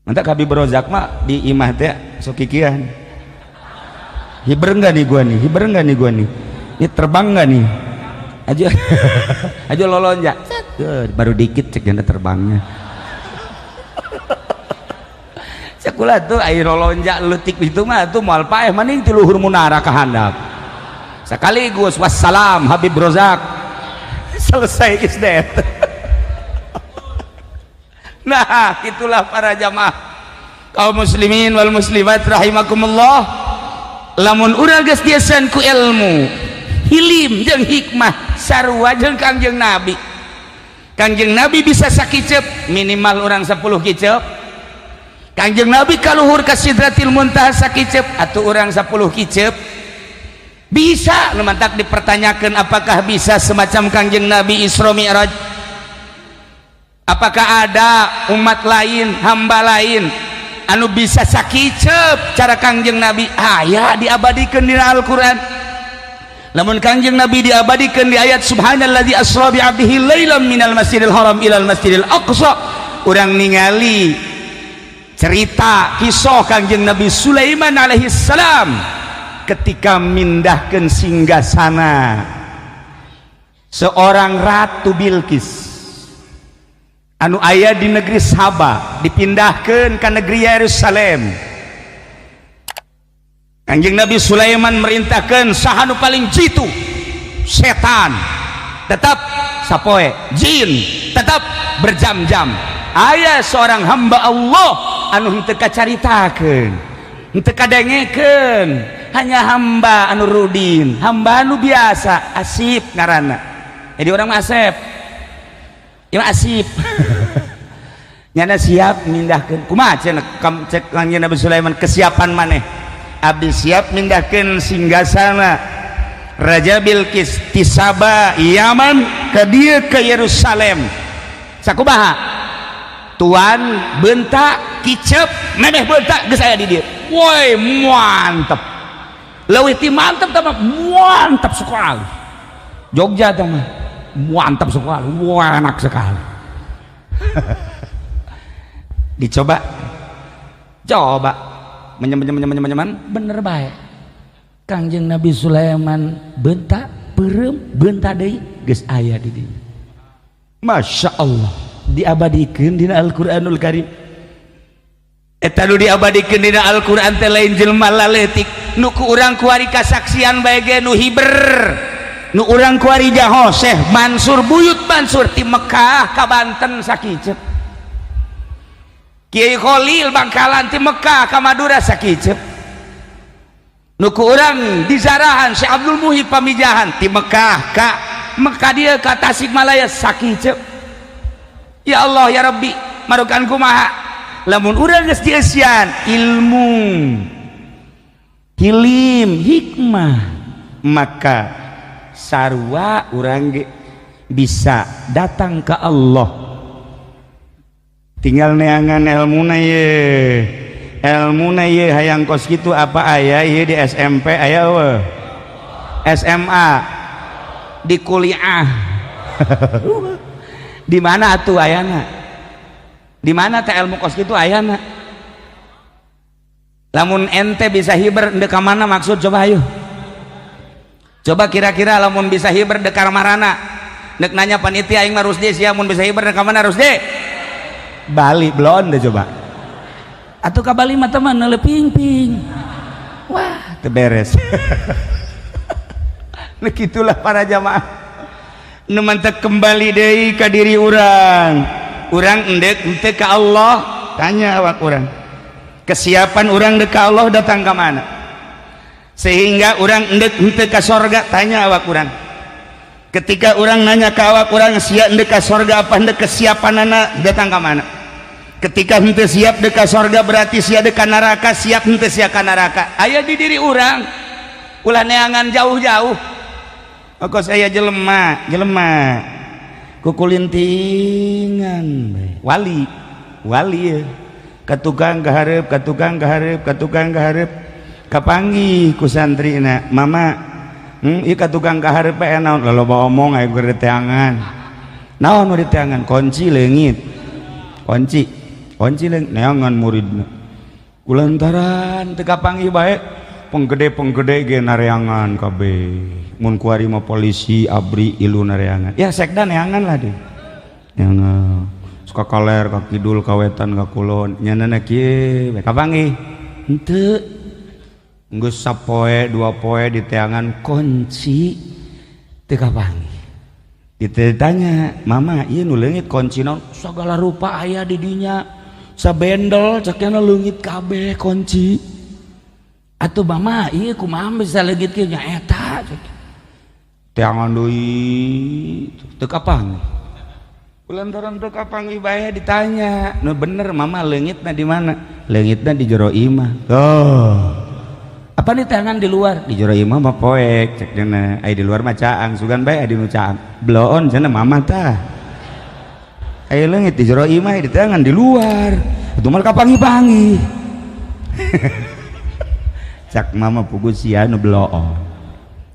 Mantak Habib Rozak mah di imah teh sok kikian, hiber enggak nih gua nih, hiber enggak nih gua nih, ini terbang enggak nih, aja aja lolonjak, baru dikit cek janda terbangnya. Sekolah tuh air lolonjak letik itu mah tuh moal paeh maning ti luhur munara ka handap. Sekaligus wassalam Habib Rozak, selesai is dead. Nah, itulah para jamaah kaum muslimin wal muslimat rahimakumullah. Lamun urang geus dieuseun ku ilmu, hilim jeung hikmah sarua jeung Kangjeng Nabi. Kangjeng Nabi bisa sakiceup, minimal urang 10 kiceup. Kangjeng Nabi kaluhur ka Sidratil Muntaha sakiceup, atuh urang 10 kiceup. Bisa nu mantak dipertanyakan apakah bisa semacam Kangjeng Nabi Isra Mi'raj? Apakah ada umat lain, hamba lain anu bisa sakiceup cara Kangjeng Nabi? Aya diabadikeun dina Al-Qur'an. Lamun Kangjeng Nabi diabadikeun di ayat subhanalladzi asra bi 'abdihi lailan minal masjidil haram ilal masjidil aqsa, urang ningali cerita kisah Kangjeng Nabi Sulaiman alaihi salam ketika mindahkeun singgasana seorang Ratu Bilqis anu aya di negeri Saba dipindahkan ke negeri Yerusalem. Kanjeng Nabi Sulaiman merintahkan saha nu paling jitu, setan tetap sapoe, jin tetap berjam-jam. Aya seorang hamba Allah anu henteu kacaritakeun, henteu kadengekeun, hanya hamba anu rudin, hamba anu biasa, Asip ngaranna. Jadi orang mah Asep, ieu mah Asip. Nyana siap mindahkeun. Kumaha cenah cek Kanjeng Nabi Sulaiman kesiapan maneh? Abdi siap mindahkeun singgasana Raja Bilqis ti Saba Yaman ke dieu ke Yerusalem. Sakumaha? Tuan bentak kicep memeh bentak geus aya di dieu. Woi, mantep. Leuwih ti mantep teh mah mantap sekali. Jogja teh mah mantap sekali, wah enak sekali. Dicoba, coba menyem menyem menyem menyem, bener baik. Kangjeng Nabi Sulaiman bentak peureum bentak deui geus aya di dieu. Masya Allah, diabadikeun dina Al-Qur'anul Karim. Eta nu diabadikeun dina Al-Qur'an teh lain jelema laletik nu ku urang kuari kasaksian bae ge nu hiber, nu urang kuari jaho Syekh Mansur Buyut Mansur ti Mekah ka Banten sakiceup, Kiai Khalil Bangkalan ti Mekah ka Madura sakiceup, nu ku urang dizarahan Syekh Abdul Muhib Pamijahan ti Mekah ka Mekah dia ka Tasikmalaya sakiceup. Ya Allah ya Rabbi, marukan kumaha lamun urang geus dieusian ilmu, hilim, hikmah, maka sarua urang ge bisa datang ke Allah. Tinggal neangan ilmuna ye, ilmuna ye hayang kos kitu apa aya ye di SMP aya eueuh, SMA, di kuliah. Di mana atuh ayana? Di mana teh ilmu kos kitu ayana? Lamun ente bisa hiber ndek ka mana maksud, coba ayo. Coba kira-kira lamun bisa hiber dek marana, nek nanya panitia aing mah Rusdi sia mun bisa hiber dek mana Rusdi? Bali belon deh coba. Atau ka Bali mah teman neuleuh ping-ping. Wah, teu beres. Nah, gitulah para jamaah. Nu mantak kembali deui ka diri urang. Urang endek henteu ka Allah, tanya awak urang. Kesiapan urang dek ka Allah datang ka mana? Sehingga urang endek henteu ka sorga, tanya awak urang. Ketika urang nanya ka awak urang, sia endek ka sorga apa endek kesiapanana datang ka mana? Ketika henteu siap dek ka sorga berarti sia dek ka neraka, siap henteu sia ka neraka. Aya di diri urang. Ulah neangan jauh-jauh. Kok saya jelema, jelema kukulintingan wali, wali ya. Ka tukang ka hareup, ka tukang ka hareup, ka tukang ka hareup. Kapanggih ku santrina, mama, ieu ka tukang ka hareup bae naon? Loba omong aya keur diteangan. Naon nu diteangan? Kunci leungit. Kunci. Kunci leungit neangan muridna. Kulantaran teu kapanggih bae, penggede-penggede ge nareangan kabeh. Mun kuari mah polisi abri ilu nareangan. Ya sekda neangan lah deh. Neangan. Suka kaler ka kidul ka wetan ka kulon. Nyanana kieu bae kapanggih. Henteu. Geus sapoe dua poe diteangan kunci teu kapanggih. Ditanya, "Mama, ieu nu leungit kunci naon?" Sagala rupa aya di dinya. Sabendel cakna leungit kabeh kunci. Atuh mama, ieu kumaha bisa leungit kieu nya eta cek. Teangan deui teu kapanggih. Kulantaran teu kapanggih bae ditanya, "Nu bener mama leungitna di mana?" Leungitna di jero imah. Oh. Apa nih tangan di luar? Di jero imah mah poek cek cenah. Ai di luar mah caang, sugan bae di nu caang. Bloon cenah mama tah. Ai leungit di jero imah di tangan di luar. Itu mah kapanggih-panggih. Cak mama pugu sia nu bloon.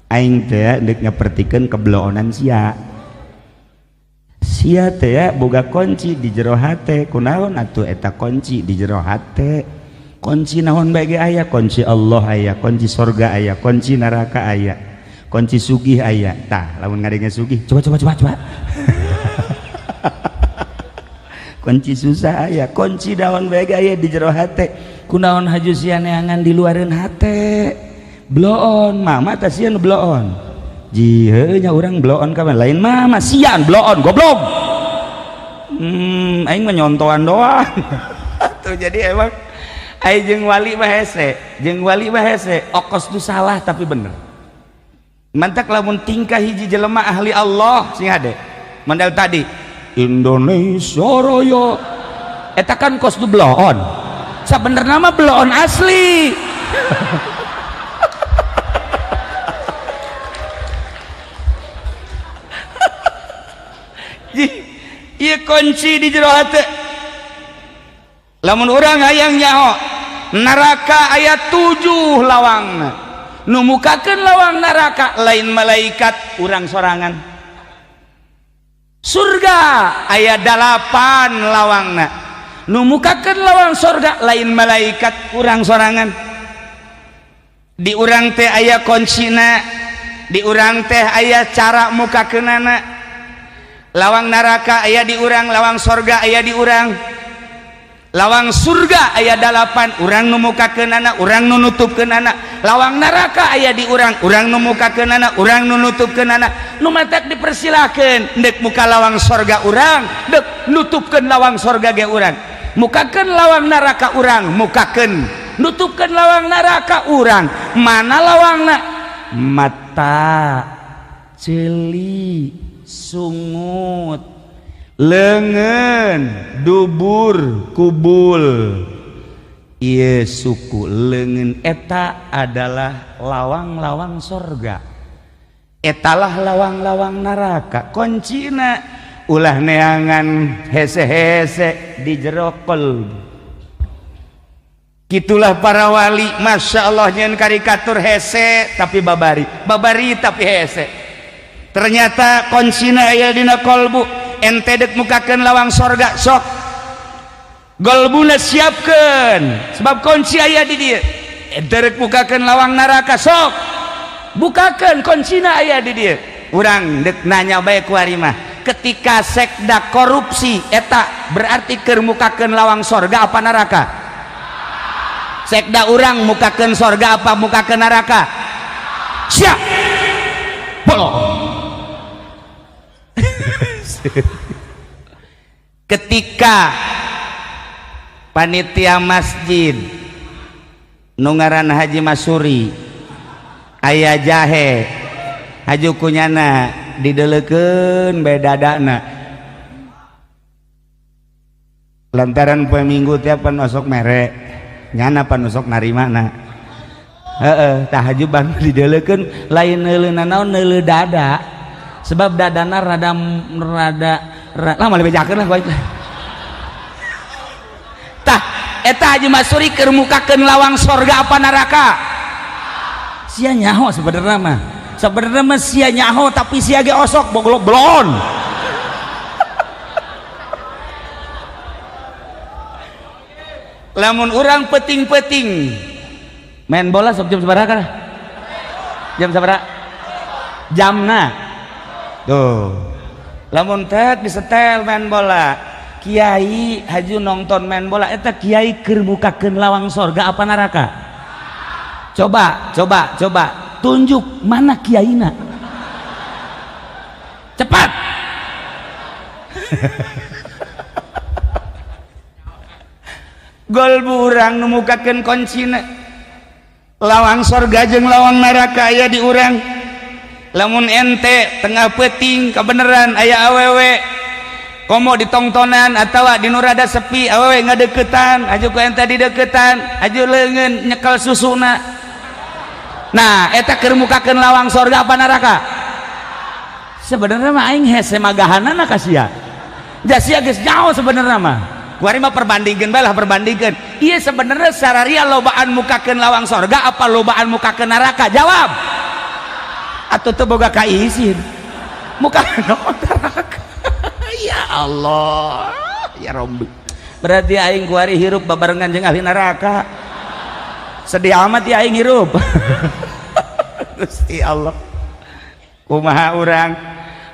Aing teh deuk nyapertikeun kebloonan sia. Sia teh boga kunci di jero hate. Kunaon atuh eta kunci di jero hate? Kunci naon bae ge aya, kunci Allah aya, kunci sorga aya, kunci neraka aya, kunci sugih aya. Tah, lamun ngadenge sugih, coba coba coba coba. Kunci susah aya, kunci naon bae ge aya di jero hate. Kunaon haju sia neangan di luareun hate? Bloon, mama tah sia nu bloon. Ji heuh nya urang bloon ka lain mama sian bloon goblok. Aing mah nyontoan doang. Tuh jadi emang ai jeung wali mah hese, jeung wali mah hese, okos tu salah tapi bener. Mantak lamun tingkah hiji jelema ahli Allah sing hade. Mandal tadi Indonesia Raya eta kan kos tu bloon. Sabenerna mah bloon asli. Ieu kunci di jero hate. Lamun urang hayang nyaho neraka aya 7 lawangna. Nu mukakeun lawang neraka lain malaikat, urang sorangan. Surga aya 8 lawangna. Nu mukakeun lawang surga lain malaikat, urang sorangan. Di urang teh aya kuncina, di urang teh aya cara mukakeunana. Lawang neraka aya di urang, lawang sorga aya di urang. Lawang surga aya 8, urang nu mukakeunana, urang nu nutupkeunana. Lawang neraka aya di urang, urang nu mukakeunana, urang nu nutupkeunana. Nu matak dipersilakeun deuk muka lawang sorga urang, deuk nutupkeun lawang sorga ge urang. Mukakeun lawang neraka urang, mukakeun nutupkeun lawang neraka urang. Mana lawangna? Mata, ceuli, sungut, lengan, dubur, kubul. Ieu suku leungeun eta adalah lawang-lawang sorga, etalah lawang-lawang neraka. Kuncina ulah neangan hese-hese di jero qalbu. Gitulah para wali, masya Allah nyeun karikatur hese tapi babari, babari tapi hese. Ternyata kuncina aya dina qalbu. Ente dek mukakeun lawang sorga sok golbuna siapkeun sebab kunci aya di dieu. Ente rek mukakeun lawang neraka sok bukakeun kuncina aya di dieu. Urang dek nanya bae ku ari mah, ketika sekda korupsi eta berarti keur mukakeun lawang sorga apa neraka? Sekda urang mukakeun sorga apa mukakeun neraka? Siap bolong. Ketika panitia masjid nu ngaran Haji Masuri Aya jahe haju kunyana dideleukeun bae dadana. Lantaran poe Minggu tiap pan osok mere, nyana pan osok narimana. Heeh, tah haju ban dideleukeun lain neuleuna naon neuleu dada. Sebab dadana rada rada lah moal bejakeun lah baik. Tah eta Haji Masuri keur mukakeun lawang sorga apa neraka? Sia nyaho sebenarnya mah. Sebenarnya mah sia nyaho tapi sia ge osok boglok blon. Lamun urang peting-peting main bola sok jam sabaraha kana? Jam sabaraha? Jamna. Tuh. Lamun tet disetel main bola. Kiai haju nonton main bola eta kiai keur mukakeun lawang sorga apa neraka? Coba, coba, coba tunjuk mana kiaina. Cepat. Gol urang nu mukakeun kuncina. Lawang sorga jeung lawang neraka aya di urang. Lamun ente tengah peuting kabeneran aya awewe komo ditongtonan atawa di nu rada sepi awewe ngadeukeutan aju ku ente dideukeutan aju leungeun nyekel susuna. Nah eta keur mukakeun lawang sorga apa neraka? Sebenarnya mah aing hese magahanana ka sia. Ja sia geus jauh sebenarnya mah. Kuari mah perbandingkeun bae lah perbandingkeun. Ieu sebenarnya sararia lobaan mukakeun lawang sorga apa lobaan mukakeun neraka? Jawab. Atuh teu boga kaisin. Mukakeun neraka. Ya Allah, ya Rabbi. Berarti aing kuari hirup babarengan jeung ahli neraka. Sedih amat ya aing hirup. Gusti Allah. Kumaha urang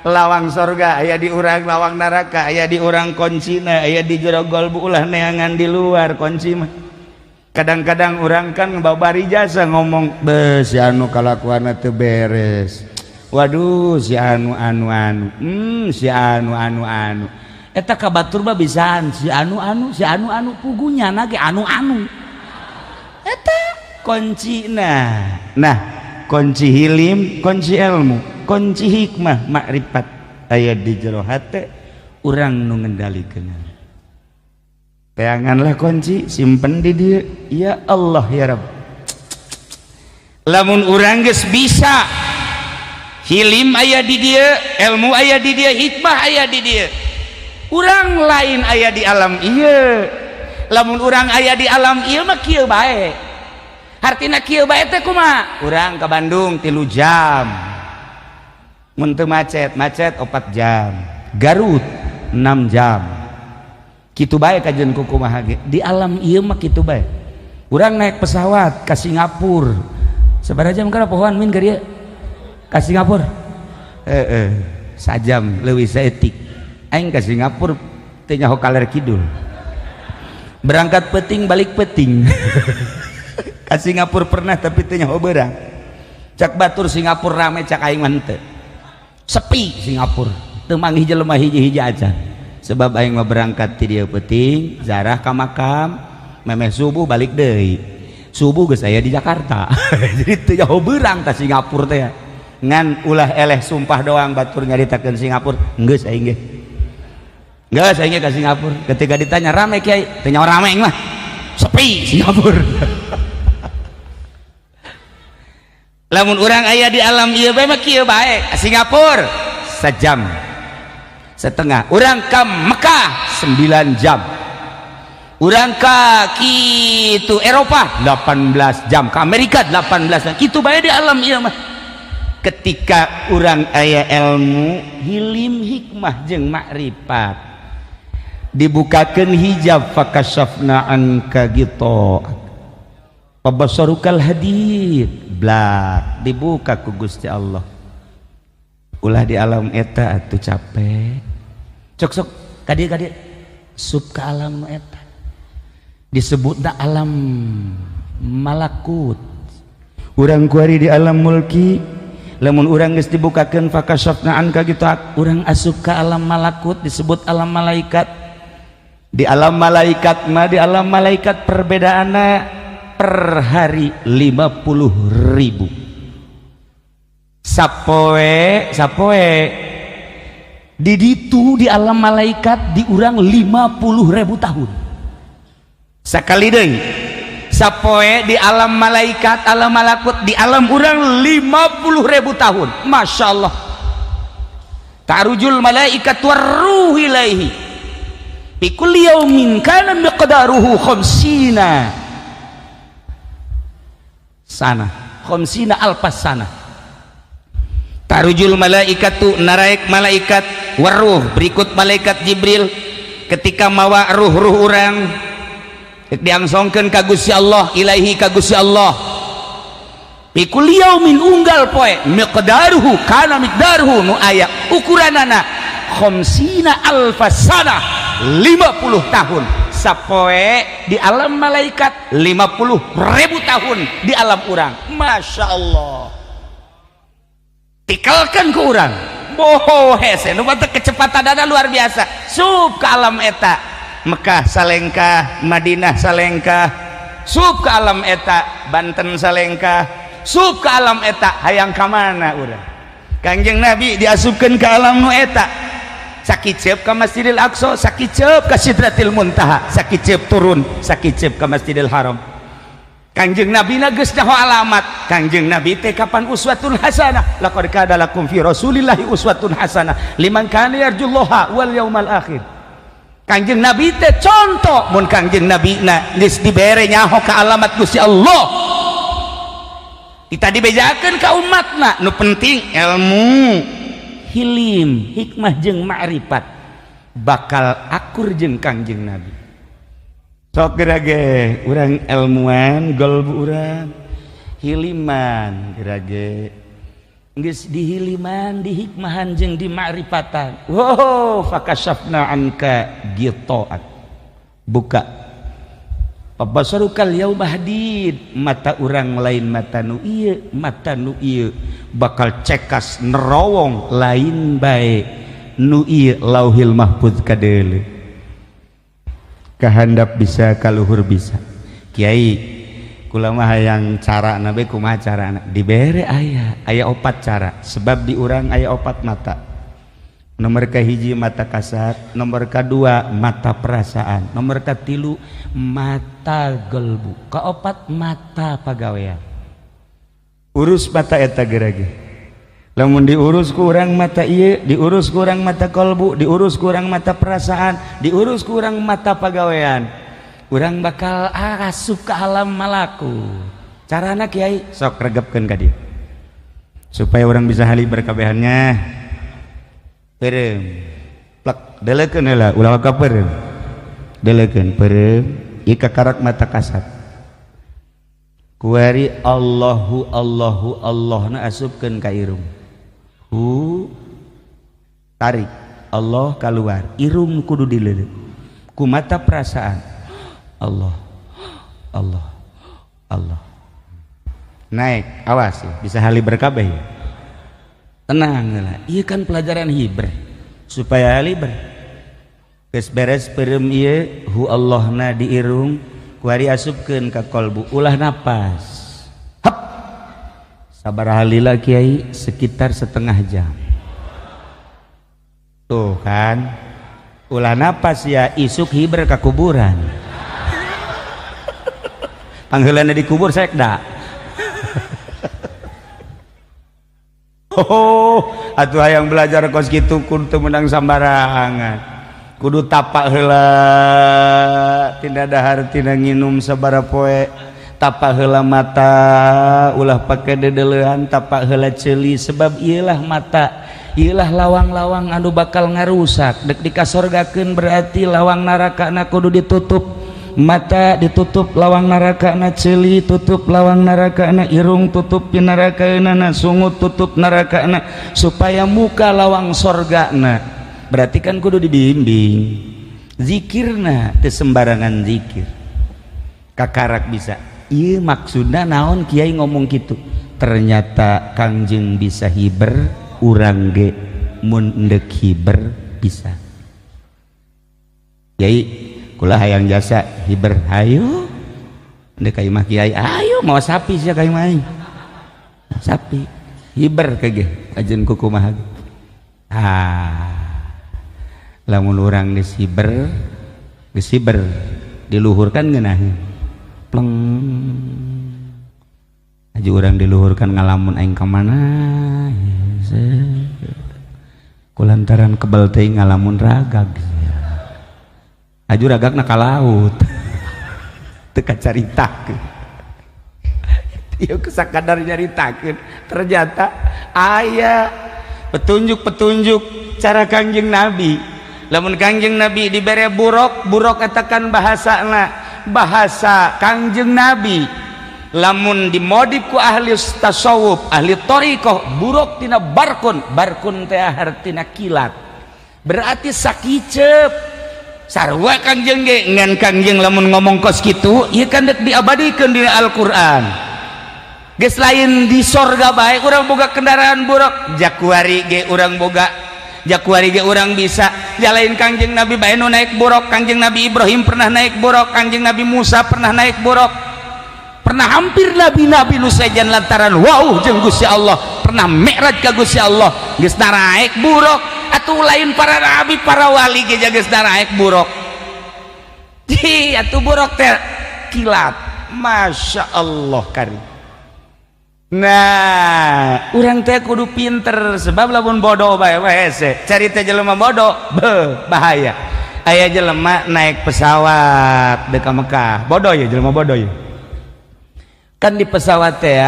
lawang sorga aya di urang, lawang neraka aya di urang, kuncina aya di jero golbu, ulah neangan di luar kunci mah. Kadang-kadang urang kan babari jasa ngomong, "Beuh si anu kalakuanna teu beres." Waduh si anu anu anu, si anu anu anu. Eta ka batur mah bisaan si anu anu si anu anu pugunya na ge anu anu. Eta kuncina. Nah, kunci hilim, kunci ilmu, kunci hikmah, makrifat aya di jero hate urang nu ngendalikeun. Teanganlah kunci, simpen di dieu. Ya Allah ya Rabb. Lamun urang geus bisa hilim aya di dieu, ilmu aya di dieu, hikmah aya di dieu. Urang lain aya di alam ieu. Lamun urang aya di alam ieu mah kieu bae. Hartina kieu bae teh kumaha? Urang ka Bandung 3 jam. Mun teu macet, macet 4 jam. Garut 6 jam. Kitu bae kajian ku kumaha ge. Di alam ieu mah kitu bae. Urang naik pesawat ka Singapura. Sabaraha jam kana pohoan min ka dieu? Ka Singapura. Heeh, sajam leuwih saeutik. Aing ka Singapura teu nyaho kaler kidul. Berangkat peuting balik peuting. Ka Singapura pernah tapi teu nyaho beurang. Cak batur Singapura rame, cak aing mah henteu. Sepi Singapura, teu manggih jelema hiji-hiji acan. Sebab aing mah berangkat ti dieu peuting, zarah ka makam, memeh subuh balik deui. Subuh geus aya di Jakarta. Jadi teu nyaho beurang ka Singapura teh. Ngan ulah eleh sumpah doang batur nyaritakeun Singapura, geus aing ge. Geus aing ge ka Singapura. Ketika ditanya rame kiai, teu nyaho rame aing mah. Sepi Singapura. Lamun urang aya di alam ieu bae mah kieu bae. Singapura sejam setengah, urang ka Mekah 9 jam, urang ka kitu Eropa 18 jam, ka Amerika 18 jam. Kitu bae di alam ieu mah. Ketika urang aya ilmu hilim hikmah jeung makrifat, dibukakeun hijab fakashafna anka ghita'ak fabasarukal hadid, blak dibuka ku Gusti Allah. Ulah di alam eta atuh capek. Cok sok kadieu sup ka alam nu eta disebutna alam malakut. Urang kuari di alam mulki, lamun urang geus dibukakeun fakashafna anka ghita'ak, urang asup ka alam malakut disebut alam malaikat. Di alam malaikat mah, di alam malaikat perbedaanna per hari 50.000. Sapoe sapoe di ditu di alam malaikat di urang 50.000 tahun. Sakali deui sapoe di alam malaikat, alam malakut, di alam urang 50.000 tahun. Masya Allah. Ta'rujul malaikat warruh ilaihi fi kulli yaumin kana miqdaruhu khamsina sana, khamsina alfas sana. Tarujul malaikatu, naraek malaikat, waruh berikut malaikat Jibril ketika mawa ruh-ruh urang diangsongkeun ka Gusti Allah, ilaihi ka Gusti Allah, fi kulli yaumin unggal poe, miqdaruhu kana miqdaruhu nu aya ukuranana khamsina alfas sana, 50 tahun sapoe di alam malaikat, 50.000 tahun di alam urang. Masya Allah, tikalkan ke urang boho hese nu batak kecepatan dada luar biasa sup ke alam eta. Mekah salengkah, Madinah salengkah, sup ke alam eta, Banten salengkah, sup ke alam eta. Hayang ka mana urang? Kangjeng Nabi diasupkeun ke alam nu eta, sakiceup ka Masjidil Aqsa, sakiceup ka Sidratil Muntaha, sakiceup turun, sakiceup ka Masjidil Haram. Kangjeng Nabi na geus nyaho alamat. Kangjeng Nabi teh kapan uswatun hasanah, laqad kana lakum fi Rasulillahi uswatun hasanah liman kana yarjullaha wal yaumal akhir. Kangjeng Nabi teh contoh, mun Kangjeng Nabi na geus dibere nyaho ka alamat Gusti Allah, kita dibejakeun ka umatna. Nu penting ilmu, hilim, hikmah jeung ma'rifat, bakal akur jeung Kangjeng Nabi. Sok gerage urang ilmuan golbu urang hiliman, gerage geus dihiliman, dihikmahan jeung dimakrifatan. Wow, fakashafna anka ghita'ak, buka pabasarukal yauma hadid, mata urang lain mata nu ieu, mata nu ieu bakal cekas nerowong lain bae nu ieu Lauhil Mahfuz kadeuleu. Kahandap bisa, kaluhur bisa. Kiai, kula mah hayang cara nabe, kumaha carana? Dibere aya aya opat cara, sebab di urang aya opat mata. Nomor kahiji mata kasat, nomor kedua mata perasaan, nomor katilu mata gelbu, keopat mata pagawean. Urus mata eta gerage. Lamun diurus ku urang mata ieu, diurus ku urang mata kolbu, diurus ku urang mata perasaan, diurus ku urang mata pagawean, urang bakal asup ke alam malaku. Carana kiai, sok regepkeun ka dieu supaya urang bisa hali berkabehannya. Peureum plek delekeun heula, ulah ka peureum, delekeun peureum ieu kakarak mata kasat. Kuari Allahu Allahu Allahna asupkeun ka irung, hu tarik Allah keluar, irung kudu dileuleut ku mata perasaan. Allah Allah Allah naik, awas ya, bisa hali berkabeh ya. Tenang lah, iya kan pelajaran hiber supaya haliber. Geus beres peureum ieu hu Allahna di irung, kuari asupkeun ka kolbu, ulah napas. Hap. Sabar halila kiai, sekitar setengah jam. Tuh kan, ulah napas ya, isuk hiber ka kuburan. Pangheulana di kubur sekda. Oh, atuh hayang belajar kos kitu kudu teu meunang sambarangan. Kudu tapak heula tina dahar tina nginum sabaraha poe, tapak heula mata ulah pake dedeleuan, tapak heula ceuli, sebab ieulah mata, ieulah lawang-lawang anu bakal ngarusak. Dek dikasorgakeun berarti lawang narakana kudu ditutup. Mata ditutup lawang narakana, ceuli tutup lawang narakana, irung tutup pinarakana, sungut tutup narakana, supaya muka lawang sorgana. Berarti kan kudu dibimbing zikirna, teu sembarangan zikir kakarak bisa. Ieu maksudna naon kiai ngomong kitu? Ternyata Kangjeng bisa hiber, urang ge mun endek hiber bisa. Kiai kula hayang jasa hiber, hayu ndek ka imah kiai, ayo mau sapi sia ka imah aing. Sapi. Hiber kege ajen kukumaha. Ah, lamun urang geus hiber, geus hiber diluhurkan ngeunaheun. Pleng. Aja urang diluhurkan ngalamun, aing ka mana? Kulantaran kebel teh ngalamun ragag. Aju ragagna ka laut. Teu kacaritakeun. Ieu sakadar nyaritakeun, ternyata aya petunjuk-petunjuk cara Kangjeng Nabi. Lamun Kangjeng Nabi dibere buraq, buraq eta kan bahasana bahasa Kangjeng Nabi. Lamun dimodif ku ahli tasawuf, ahli thariqah, buraq tina barqun, barqun teh hartina kilat, berarti sakicep sarua Kangjeng ge. Ngan Kangjeng lamun ngomong kos kitu, ieu kan dek diabadikeun di Al-Qur'an. Geus lain di sorga bae urang boga kendaraan buraq, jakuari ge urang boga, jakuari ge urang bisa. Jalain Kangjeng Nabi bae nu naik buraq. Kangjeng Nabi Ibrahim pernah naik buraq, Kangjeng Nabi Musa pernah naik buraq, pernah hampir nabi-nabi nu sejen lantaran wow jeung Gusti Allah pernah mi'raj ka Gusti Allah geus naraek buraq. Atuh lain para nabi, para wali ge geus naraek buraq. Di atuh buraq teh kilat, Masya Allah kari. Nah, urang teh kudu pinter, sebab lamun bodoh bae hese. Cari teh jelema bodoh, be, bahaya. Aya jelema naik pesawat dek ka Mekah. Bodoh ya, jelema bodoh ya. Kan di pesawat teh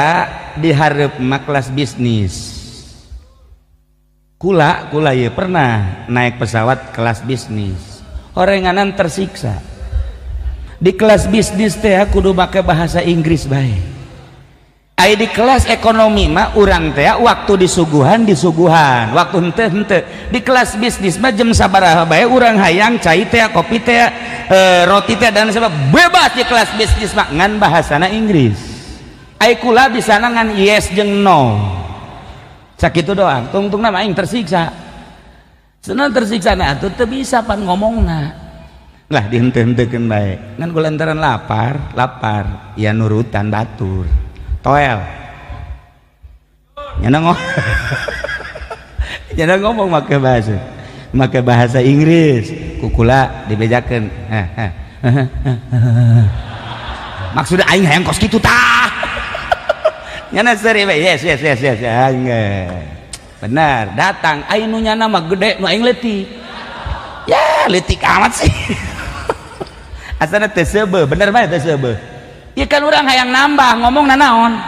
dihareup mah kelas bisnis. Kula, kula ya pernah naik pesawat kelas bisnis. Orenganan tersiksa. Di kelas bisnis teh kudu make bahasa Inggris bae. Ai di kelas ekonomi mah urang teh waktu disuguhan disuguhan, waktu henteu henteu. Di kelas bisnis mah jam sabaraha bae urang hayang cai teh, kopi teh, roti teh, dan sebab bebas di kelas bisnis mah, ngan bahasana Inggris. Ai kula bisa ngan yes jeung no. Sakitu doang. Tungtungna mah aing tersiksa. Senang tersiksa, nah atuh teu bisa pan ngomongna. Lah, dihenteu-henteukeun bae. Ngan kulantaran lapar, lapar, ya nurutan batur. Toel nyana ngomong, nyana ngomong make bahasa Inggris, kukula dibejakeun. Maksudnya aing hayang kos kitu tah. Nyana seri bae, yes yes yes yes, aing benar datang. Aing nu nyana mah gede, nu aing leutik, ya leutik amat sih, asana teu seubeuh, bener bae teu seubeuh. Ya kan orang hayang nambah ngomong nanaon,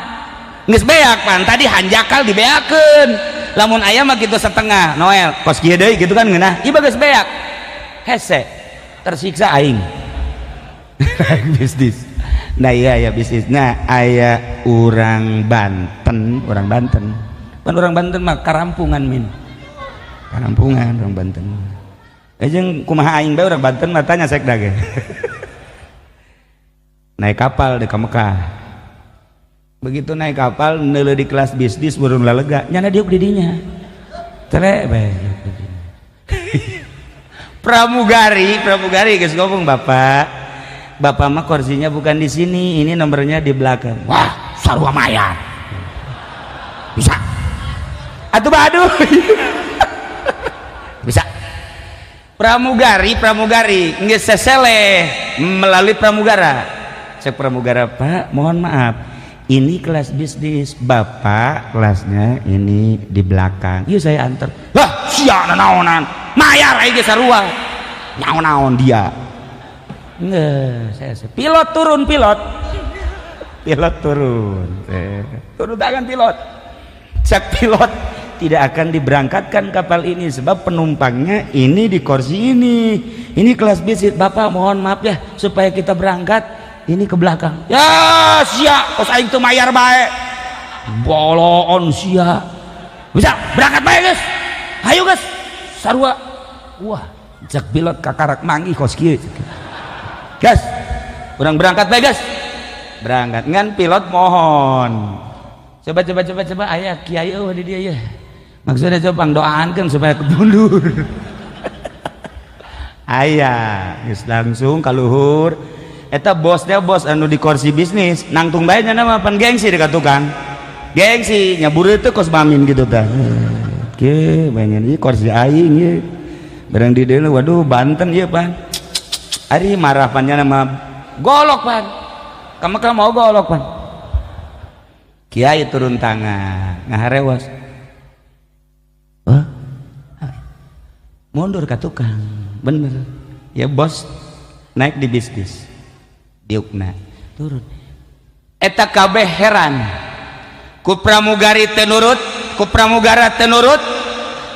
geus beak pan tadi hanjakal dibeakeun. Lamun aya mah kitu setengah Noel kos kieu deui gitu kan ngeunah, ieu geus beak, hese tersiksa aing bisnis. Nah, iya ya, bisnis. Nah, aya urang Banten, orang Banten pan, orang Banten mah karampungan, min karampungan orang Banten. Eh, jeung kumaha aing bae orang Banten mah, tanya sekda ge. Naik kapal di Mekah, begitu naik kapal neuleuh di kelas bisnis burung lalega, nyana diuk di dinya tele bae. Pramugari, pramugari geus ngomong, "Bapak, bapak mah kursinya bukan di sini, ini nomornya di belakang." "Wah, sarua mayar." "Bisa atuh." "Baduh, bisa." Pramugari, pramugari geus seseleh melalui pramugara. Cek pramugara, "Pak, mohon maaf, ini kelas bisnis, bapak kelasnya ini di belakang, yuk saya antar." "Lah, sia naonan, mayar aja sarua naon-naon dia." Nggak, saya pilot turun, pilot, pilot turun, turun tangan pilot. Cek pilot, "Tidak akan diberangkatkan kapal ini sebab penumpangnya ini di kursi ini kelas bisnis. Bapak mohon maaf ya, supaya kita berangkat ini ke belakang." "Ya sia, kos aing teu mayar bae, boloon sia. Bisa berangkat bae guys, ayo guys, sarua." Wah, cek pilot, kakarak manggih kos kieu. "Gas, urang berangkat bae, gas." Berangkat, ngan pilot mohon, "Coba, coba, coba, coba, aya kiai euweuh di dia ya? Maksudnya coba pangdoaankeun supaya mundur." Aya, geus langsung kaluhur. Eta bosnya, bos anu di kursi bisnis nangtung bae, nya mah pan gengsi dekat tukang. Gengsi nyabur itu kos mamin gitu tah. Oke, pengen ieu kursi aing ieu. Barang di dieu, waduh, Banten ieu pan. Ari marah pan nya mah golok pan. Kamu kan mau golok pan. Kiai turun tangan, ngaharewas. Wah. Mundur ke tukang. Bener. Ya bos naik di bisnis. Diukna turun. Eta kabeh heran. Ku pramugari teu nurut, ku pramugara teu nurut,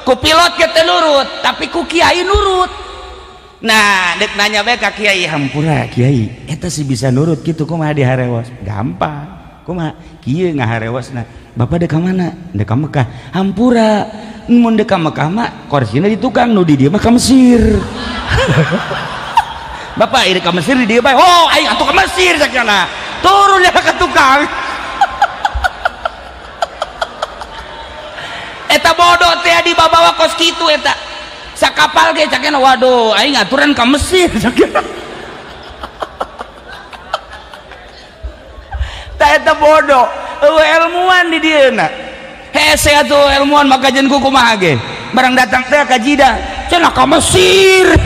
ku pilot ge teu nurut, tapi ku kiai nurut. Nah, dek nanya bae ka kiai, hampura kiai, eta sih bisa nurut gitu kumaha diharewas? Gampang. Kumaha? Kieu ngaharewasna. Bapak dek ka mana? Dek ka Mekah. Hampura, mun dek ka Mekah mah korsina di tukang, nu di dieu mah ka Mesir. Bapak ieu ka Mesir di dieu bae. Oh, aing atuh ka Mesir sakjana. Turun ya ka tukang. Eta bodoh teh dibawa kos kitu eta. Sakapal ge cakena waduh aing aturan ka Mesir cakena. Tah eta bodoh, eueuh ilmuwan di dieuna. Hese atuh ilmuwan maka jeung ku kumaha ge. Barang datang teh ka Jidah, cenah ka Mesir.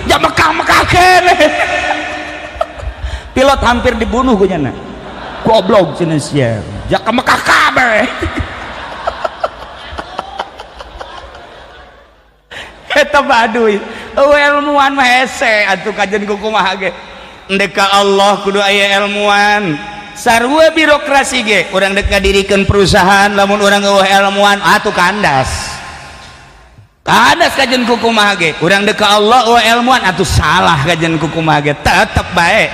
Ja Mekah-Mekah keneh. Pilot hampir dibunuh ku nyana. Goblok cenah sia. Ja ka Mekah kabeh. Eta baduy eueuh ilmuwan mah hese atuh kajen ku kumaha ge. Endek ka Allah kudu aya ilmuwan. Sarua birokrasi ge urang dek ngadirikeun perusahaan lamun urang eueuh ilmuwan atuh kandas. Kandas kajen ku kumaha ge. Urang dek ka Allah eueuh ilmuwan atuh salah kajen ku kumaha ge. Tetep bae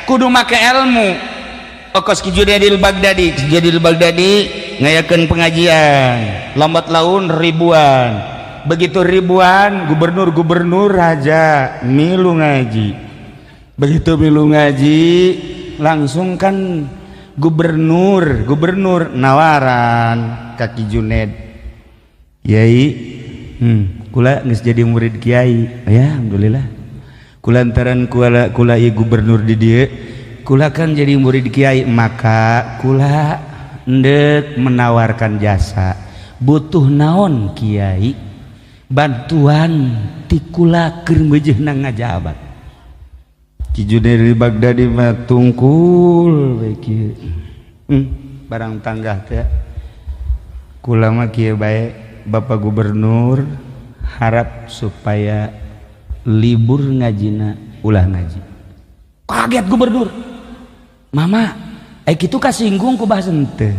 kudu make ilmu. Okos Ki Junaidil Baghdadi, Ki Junaidil Baghdadi ngayakeun pengajian lambat laun ribuan. Begitu ribuan gubernur-gubernur raja milu ngaji. Begitu milu ngaji langsung kan gubernur nawaran ka Ki Junaid. Kiai, kula geus jadi murid kiai. Ya alhamdulillah. Kulantaran kula ieu gubernur di dieu, kula kan jadi murid kiai, maka kula endek menawarkan jasa. Butuh naon kiai? Bantuan ti kula keur meujeuhna ngajabat. Ki Junaid Baghdadi mah tungkul we kieu. Barang tanggah teh. Kula mah kieu bae Bapak Gubernur harap supaya libur ngajina ulah ngaji. Kaget gubernur. Mama, ai kitu kasinggung ku bahasa henteu.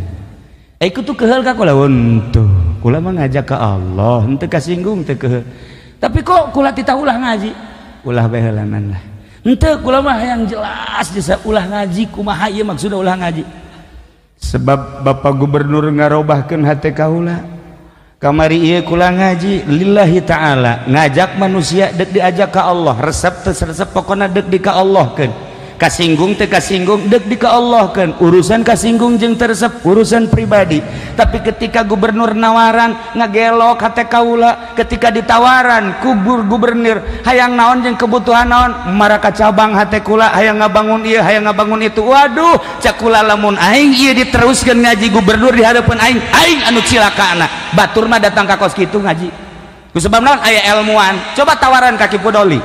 Ai kitu keheul ka kula henteu. Kula mah ngajak ka Allah, henteu kasinggung teu keheul. Tapi kok kula titah ulah ngaji? Ulah bae heulanan lah. Henteu kula mah hayang jelas jasa ulah ngaji kumaha ieu maksudna ulah ngaji. Sebab Bapak Gubernur ngarobahkeun hate kaula. Kamari ieu kula ngaji lillahi ta'ala, ngajak manusia dek diajak ka Allah, resep teu resep pokona dek di ka Allahkeun. Kasinggung teu kasinggung dek di ka Allahkeun, urusan kasinggung jeung teu resep urusan pribadi. Tapi ketika gubernur nawaran ngagelok hate kaula, ketika ditawaran kubur gubernur hayang naon jeung kebutuhan naon, maraka cabang hate kula hayang ngabangun ieu hayang ngabangun itu. Waduh, cak kula lamun aing ieu diteruskeun ngaji gubernur di hadapan aing, aing anu cilakana. Batur mah datang ka kos kitu ngaji. Ku sebab naon aya ilmuwan. Coba tawaran ka Ki Pudoli.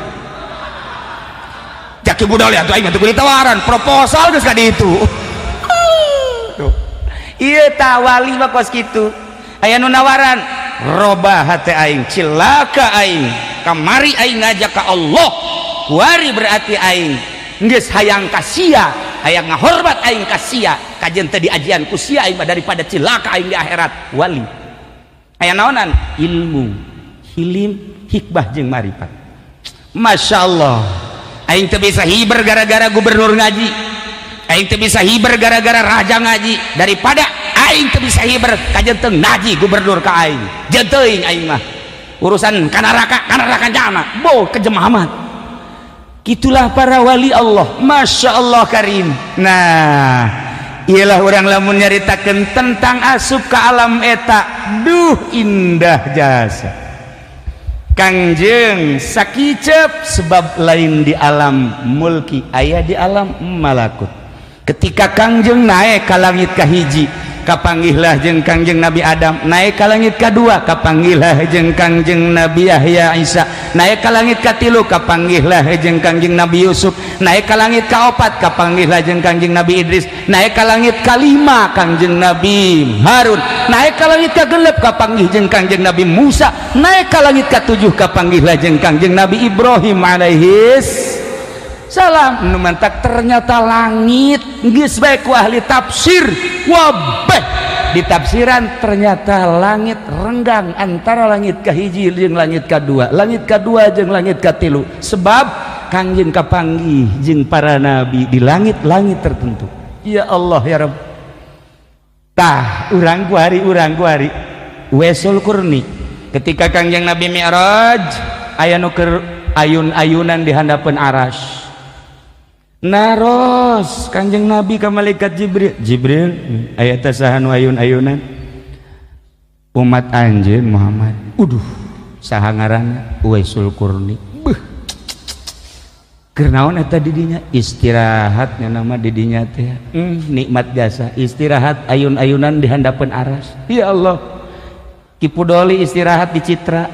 Ki Budoli atuh aing mah teu ditawaran, proposal geus ka ditu. Tuh. Ieu tah wali mah kos kitu. Aya nu nawaran, robah hate aing, cilaka aing. Kamari aing ngajak ka Allah, kuari berarti aing geus hayang ka sia, hayang ngahormat aing ka sia, kajen teu diajian ku sia aing mah daripada cilaka aing di akhirat. Wali. Aya naonan? Ilmu, hilim, hikmah jeung marifat. Masya Allah. Aing teu bisa hiber gara-gara gubernur ngaji, aing teu bisa hiber gara-gara raja ngaji, daripada aing teu bisa hiber kajen teu ngaji gubernur ka aing. Jeung teuing aing mah urusan ka neraka jana, bo kejem amat. Itulah para wali Allah, Masya Allah karim. Nah, ialah orang lamun nyaritakeun tentang asup ka alam eta, duh indah jasa. Kangjeng sakicep sebab lain di alam mulki, aya di alam malakut. Ketika Kangjeng naik ka langit kahiji, kapanggihlah jeung Kangjeng Nabi Adam, naik ka langit kadua kapanggihlah jeung Kangjeng Nabi Yahya Isa, naik ka langit katilu kapanggihlah jeung Kangjeng Nabi Yusuf, naik ka langit kaopat kapanggihlah jeung Kangjeng Nabi Idris, naik ka langit kalima Kangjeng Nabi Harun, naik ka langit kagenep kapanggih jeung Kangjeng Nabi Musa, naik ka langit katujuh kapanggihlah jeung Kangjeng Nabi Ibrahim alaihis salam. Nu mantak ternyata langit geus bae ku ahli tafsir wabeh ditafsiran ternyata langit renggang antara langit kahiji jeung langit kadua, langit kadua jeung langit katilu, sebab Kangjeng kapanggih jeung para nabi di langit-langit tertentu. Ya Allah ya Rabb. Tah urang kuari Uwaisul Qurni ketika Kangjeng Nabi Mi'raj aya nu keur ayun-ayunan di handapeun aras. Naros Kangjeng Nabi ka malaikat Jibril, Jibril aya teh saha nu ayun-ayunan? Umat anjeun Muhammad. Uduh, saha ngaranna? Uwaisul Qurni. Beuh. Keur naon eta di dinya? Istirahat nya nama di dinya teh. Nikmat jasa istirahat ayun-ayunan di handapeun aras. Ya Allah. Ki Pudoli istirahat di Citra.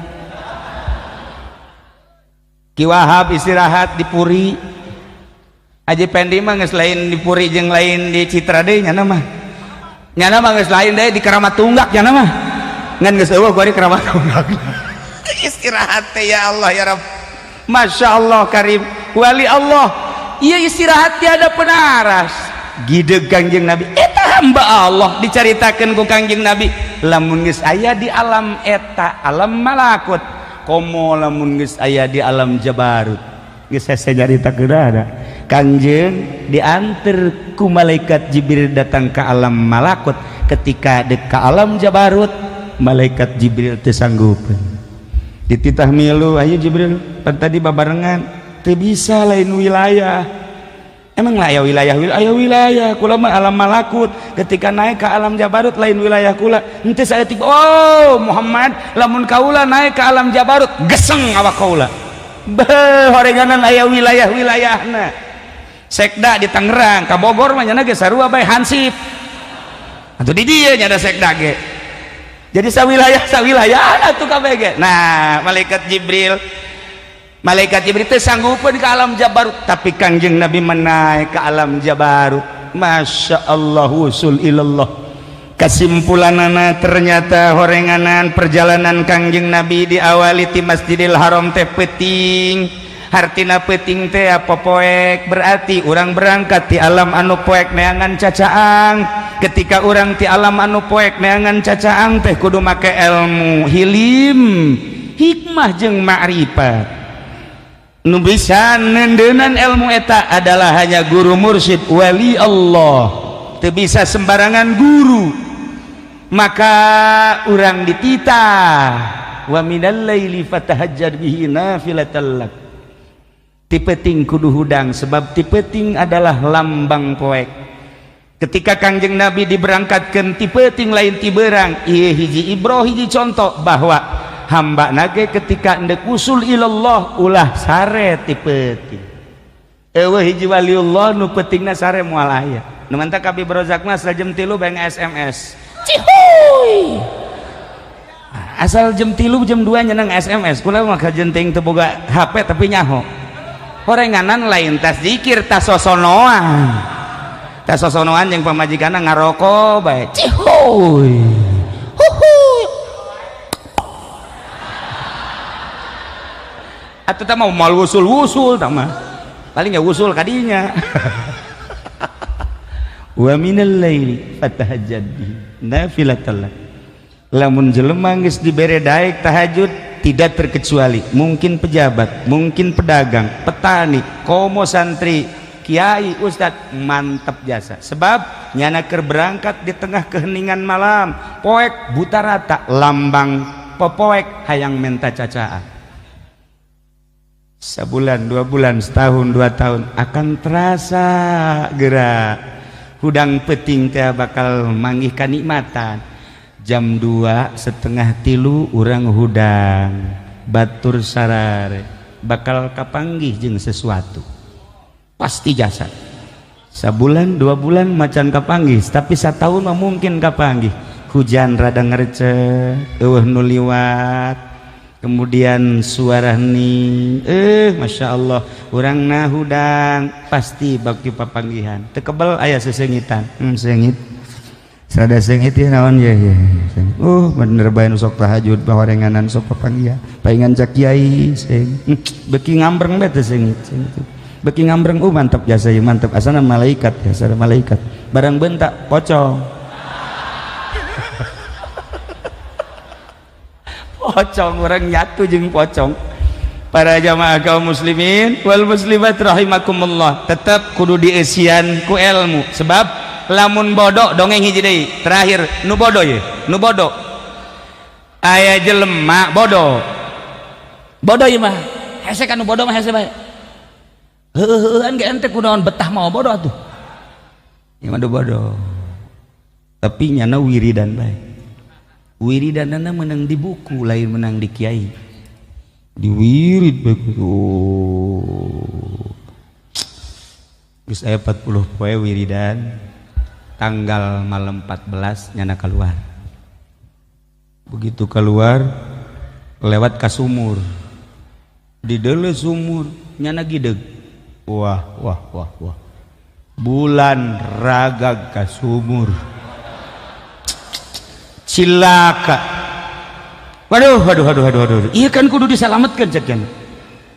Ki Wahab istirahat di Puri. Haji Pendi mah geus lain di Puri jeung lain di Citra deui nyana mah. Nyana mah geus lain deui di Keramat Tunggak nyana mah. Ngan geus eueuh gua di Keramat Tunggak. Istirahat teh ya Allah ya Rabb. Masya Allah karim wali Allah. Ieu istirahat tiada penaras. Gideg Kangjeng Nabi eta hamba Allah dicaritakeun ku Kangjeng Nabi lamun geus aya di alam eta alam malakut komo lamun geus aya di alam jabarut. Geus hese nyaritakeun ada. Kangjeng diantar ku malaikat Jibril datang ke alam malakut. Ketika dek ke alam jabarut malaikat Jibril teu sanggupeun. Dititah milu, ayo Jibril pan tadi babarengan teu bisa lain wilayah. Emang lah aya wilayah wilayah wilayah kula mah alam malakut. Ketika naik ke alam jabarut lain wilayah kula. Henteu saeutik oh Muhammad lamun kaula naik ke alam jabarut geseng awak kaula. Beuh horenganan aya wilayah-wilayahna. Sekda di Tangerang, ka Bogor mah nya ge sarua bae hansip. Atuh di dieu nya ada sekda ge. Jadi sawilayah sawilayah atuh kabeh ge. Nah, malaikat Jibril teh sanggupeun ke alam jabarut, tapi Kangjeng Nabi menaik ke alam jabarut. Masya Allah wusul ilallah. Kesimpulanana ternyata horenganan perjalanan Kangjeng Nabi diawali ti Masjidil Haram teh peuting. Hartina peuting teh apa poek, berarti urang berangkat ti alam anu poek neangan cacaang. Ketika urang ti alam anu poek neangan cacaang teh kudu make ilmu hilim, hikmah jeung ma'rifat. Nu bisa nendeunan ilmu eta adalah hanya guru mursyid wali Allah. Teu bisa sembarangan guru. Maka urang dititah wa minal laili fatahajjad bihi nafilatan lak. Ti peuting kudu hudang sebab ti peuting adalah lambang poek. Ketika Kangjeng Nabi diberangkatkan ti peuting lain ti beurang, ieu hiji ibroh hiji contoh bahwa hamba nage ketika endek usul ilallah ulah sare ti peuting. Eueuh hiji waliullah nu peutingna sare moal aya. Nu mantak Abi Brozak mah asal jam 3 bae SMS. Cihuy. Asal jam 3 jam 2 nyeneng SMS. Kula mah kajenting teu boga HP tapi nyaho. Horenganan lain tas zikir tas sosonoan. Tas sosonoan jeung pamajikanna ngaroko bae. Cihuy. Huhuy. Atuh tah mau mal wusul-wusul tah mah. Paling ya wusul kadinya. Wa minal laili fatahajjad bihi nafilatan lak. Lamun jelema geus dibere daek tahajud tidak terkecuali mungkin pejabat, mungkin pedagang, petani, komo santri, kiai, ustad, mantap jasa. Sebab nyana keur berangkat di tengah keheningan malam, poek buta rata, lambang popoek hayang menta cacaan. Sebulan, 2 bulan, setahun, 2 tahun akan terasa gerak. Hudang peting teh bakal manggih kanikmatan. Jam 2 setengah tilu urang hudang batur sarare bakal kapanggih jeung sesuatu pasti jasa. Sabulan 2 bulan macan kapanggih, tapi satahun mah mungkin kapanggih. Hujan rada ngerecet, eueuh nu liwat, kemudian suara hening, Masya Allah, urangna hudang pasti baki papanggihan. Teu kebel aya sesengitan, sengit. Serada sengit ya naon ya ya. Bener bae nu sok tahajud bahorenganan sok papanggihan. Paingan cak kiai seng. Beki ngambreng bae teh sengit. Beki ngambreng, mantap jasa ya, mantap asana malaikat ya, asana malaikat. Barang bentak pocong. Pocong orang nyatu jeung pocong. Para jamaah kaum muslimin wal muslimat rahimakumullah, tetap kudu dieusian ku ilmu, sebab lamun bodoh dongeng hiji deui terakhir nu bodoh ye, nu bodoh aya jelema bodoh. Bodoh ieu mah hese kan nu bodoh mah hese bae. Heueuh-heueuhan ge ente kunaon betah mau bodoh atuh. Ieu mah bodoh. Tapi nyana wiridan bae. Wiridanana menang di buku lain menang di kiai. Diwirid bae kudu. Geus aya 40 poe wiridan. Tanggal malam 14 nyana keluar. Begitu keluar lewat ka sumur. Di deuleu sumur nyana gideg. Wah wah wah wah. Bulan ragag ka sumur. Cilaka. Waduh waduh waduh waduh waduh. Ieu kan kudu disalametkeun cek cenah.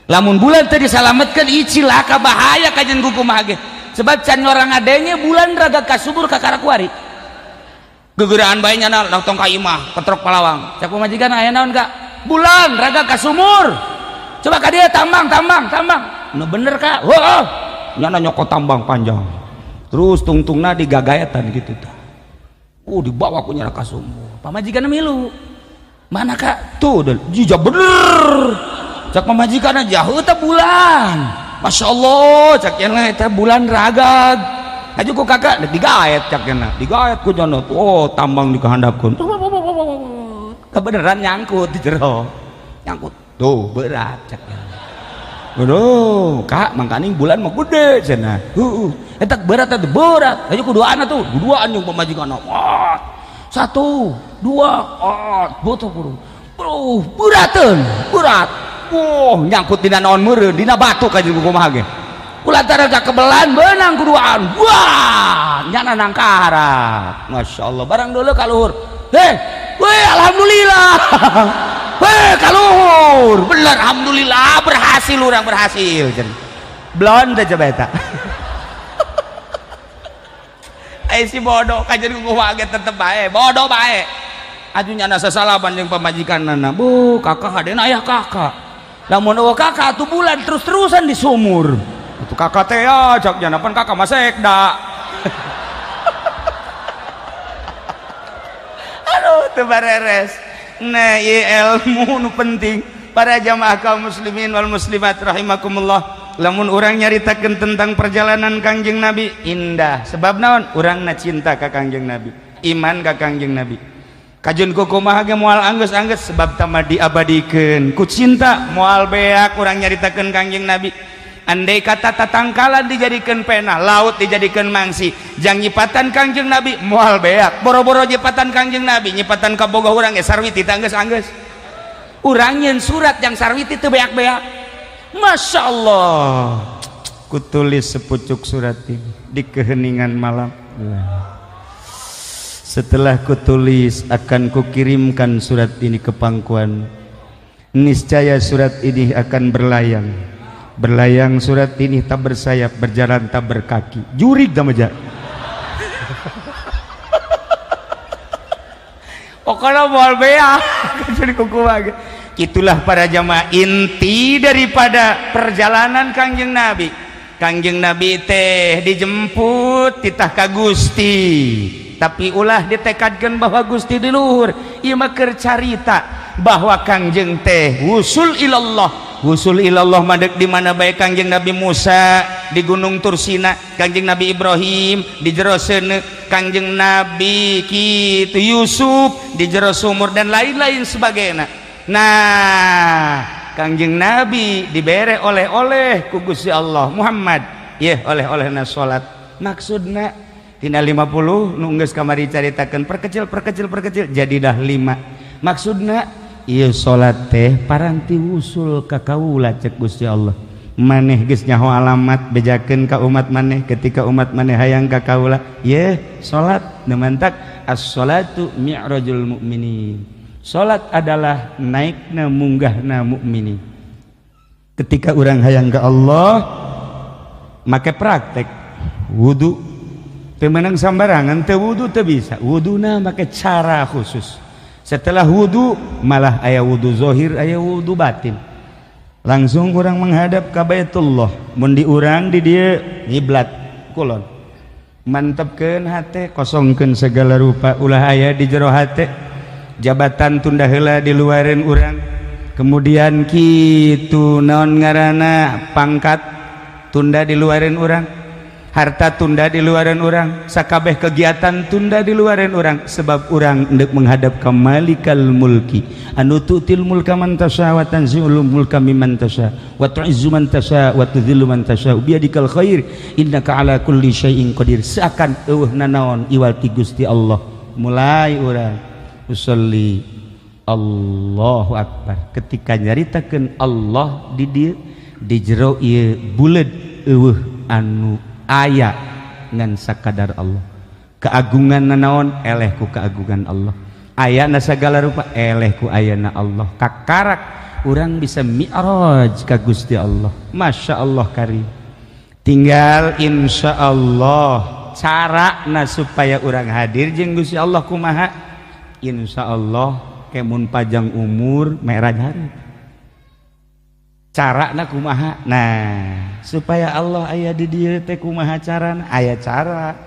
Lamun bulan teh disalametkeun ieu cilaka bahaya kajen kumaha ge. Sebab can orang adanya bulan ragag ka sumur ka karakuari. Gegeraan bae nyana tong ka imah ketrok palawang. Cak pamajikan aya naon Kak? Bulan ragag ka sumur. Coba ka dieu tambang tambang tambang. Nu bener Kak. Heuh. Nyana nyokot tambang panjang. Terus tungtungna digagaetan gitu tah. Dibawa ku nyana ka sumur. Pamajikan milu. Mana Kak? Tuh jija bener. Cak pamajikan jauh teh bulan. Masya Allah, cak yang eta bulan ragag. Aju ku kakak dek digaet cak yang digaet ku nyana. Oh, tambang dikehandapkeun. Kebeneran nyangkut di jero. Nyangkut. Tuh berat cak yang. Waduh, Kak, mangkaning bulan mah gede cenah. Heeh. Eta berat eta berat. Aju ku duaan atuh, duaan jeung pamajikan. Wah. 1 2 butuh kudu. Bro, berateun, berat. Wah, nyangkut dina naon meureun, dina batu ka jeung kumaha ge. Kulantaran kebelan beunang kuduaan. Wah, nyana nangkarat. Masya Allah, barang dulu ka luhur. Heh, weh alhamdulillah. Weh ka luhur. Bener alhamdulillah berhasil urang berhasil. Blon teh coba eta. Ai si bodoh kajen kumaha ge tetep bae, bodoh bae. Aju nyana sasalaban jeung pamajikanna. Bu, kakak hadena aya kakak. Lamun eueuh kakak atuh bulan terus-terusan di sumur. Itu kakak teh ya cak jana pan kakak mah sekda. Aduh teu bareres. Nah, ieu ilmu nu penting para jamaah kaum muslimin wal muslimat rahimakumullah. Lamun urang nyaritakeun tentang perjalanan Kangjeng Nabi indah. Sebab naon? Urangna cinta ka Kangjeng Nabi, iman ka Kangjeng Nabi. Kajeun kumaha ge moal anggeus-anggeus sebab tama diabadikeun ku cinta moal beak urang nyaritakeun Kangjeng Nabi. Andai kata tatangkalan dijadikeun pena, laut dijadikeun mangsi, jang nyipatan Kangjeng Nabi moal beak. Boro-boro nyipatan Kangjeng Nabi, nyipatan kabogoh urang ge sarwiti teh anggeus-anggeus. Urang nyeun surat jang sarwiti teu beak-beak. Masya Allah, kutulis sepucuk surat ini di keheningan malam. Setelah kutulis akan kukirimkan surat ini ke pangkuan. Niscaya surat ini akan berlayang. Berlayang surat ini tak bersayap, berjalan tak berkaki. Jurig dah maja. Pokoknya moal beak. Jadi kuku. Itulah para jamaah inti daripada perjalanan Kangjeng Nabi. Kangjeng Nabi teh dijemput titah ka Gusti. Tapi ulah ditekadkan bahwa Gusti di luhur. Ieu mah keur carita bahwa Kangjeng teh wusul ilallah. Wusul ilallah madeg di mana bae Kangjeng Nabi Musa di Gunung Tursina, Kangjeng Nabi Ibrahim di jero seuneu, Kangjeng Nabi kitu Yusuf di jero sumur dan lain-lain sebagainya. Nah, Kangjeng Nabi dibere oleh-oleh ku Gusti Allah Muhammad, yeuh oleh-olehna salat. Maksudna tina 50 nu geus kamari caritakeun perkecil perkecil perkecil jadi dah 5. Maksudna ieu salat teh paranti wusul ka kaula cek Gusti Allah. Maneh geus nyaho alamat bejakeun ka umat maneh ketika umat maneh hayang ka kaula ye salat nu mantak as-salatu mi'rajul mukminin. Salat adalah naikna munggahna mukminin. Ketika urang hayang ka Allah make praktek wudu teu meunang sambarangan, teu wudu teu bisa. Wuduna make cara khusus. Setelah wudu malah aya wudu zahir aya wudu batin. Langsung kurang menghadap ke Baitullah. Mun di urang di dieu ngiblat kulon. Mantepkeun hate, kosongkeun segala rupa ulah aya di jero hate. Jabatan tunda heula di luareun urang. Kemudian kitu naon ngaranna pangkat tunda di luareun urang. Harta tunda di luareun urang, sakabeh kegiatan tunda di luareun urang sebab urang hendak menghadap ke Malikal Mulki. Anu tu'til mulka man tasya wa tanzi'ul mulka mimman tasya wa tu'izzu man tasya wa tudzillu man tasya biyadikal khair innaka ala kulli syai'in qadir. Seakan eueuh nanaon iwal ti Gusti Allah. Mulai urang usolli Allahu akbar. Ketika nyaritakeun Allah di dieu di jero ieu buleud eueuh anu aya ngan sakadar Allah. Keagungan nanaon eleh ku keagungan Allah. Ayana segala rupa eleh ku ayana Allah. Kakarak urang bisa mi'raj ka Gusti Allah. Masya Allah karim. Tinggal insya Allah carana supaya urang hadir jeung Gusti Allah kumaha. Insya Allah kemun panjang umur mi'raj hari. Carana kumaha? Nah, supaya Allah aya di dieu teh kumaha carana? Aya cara.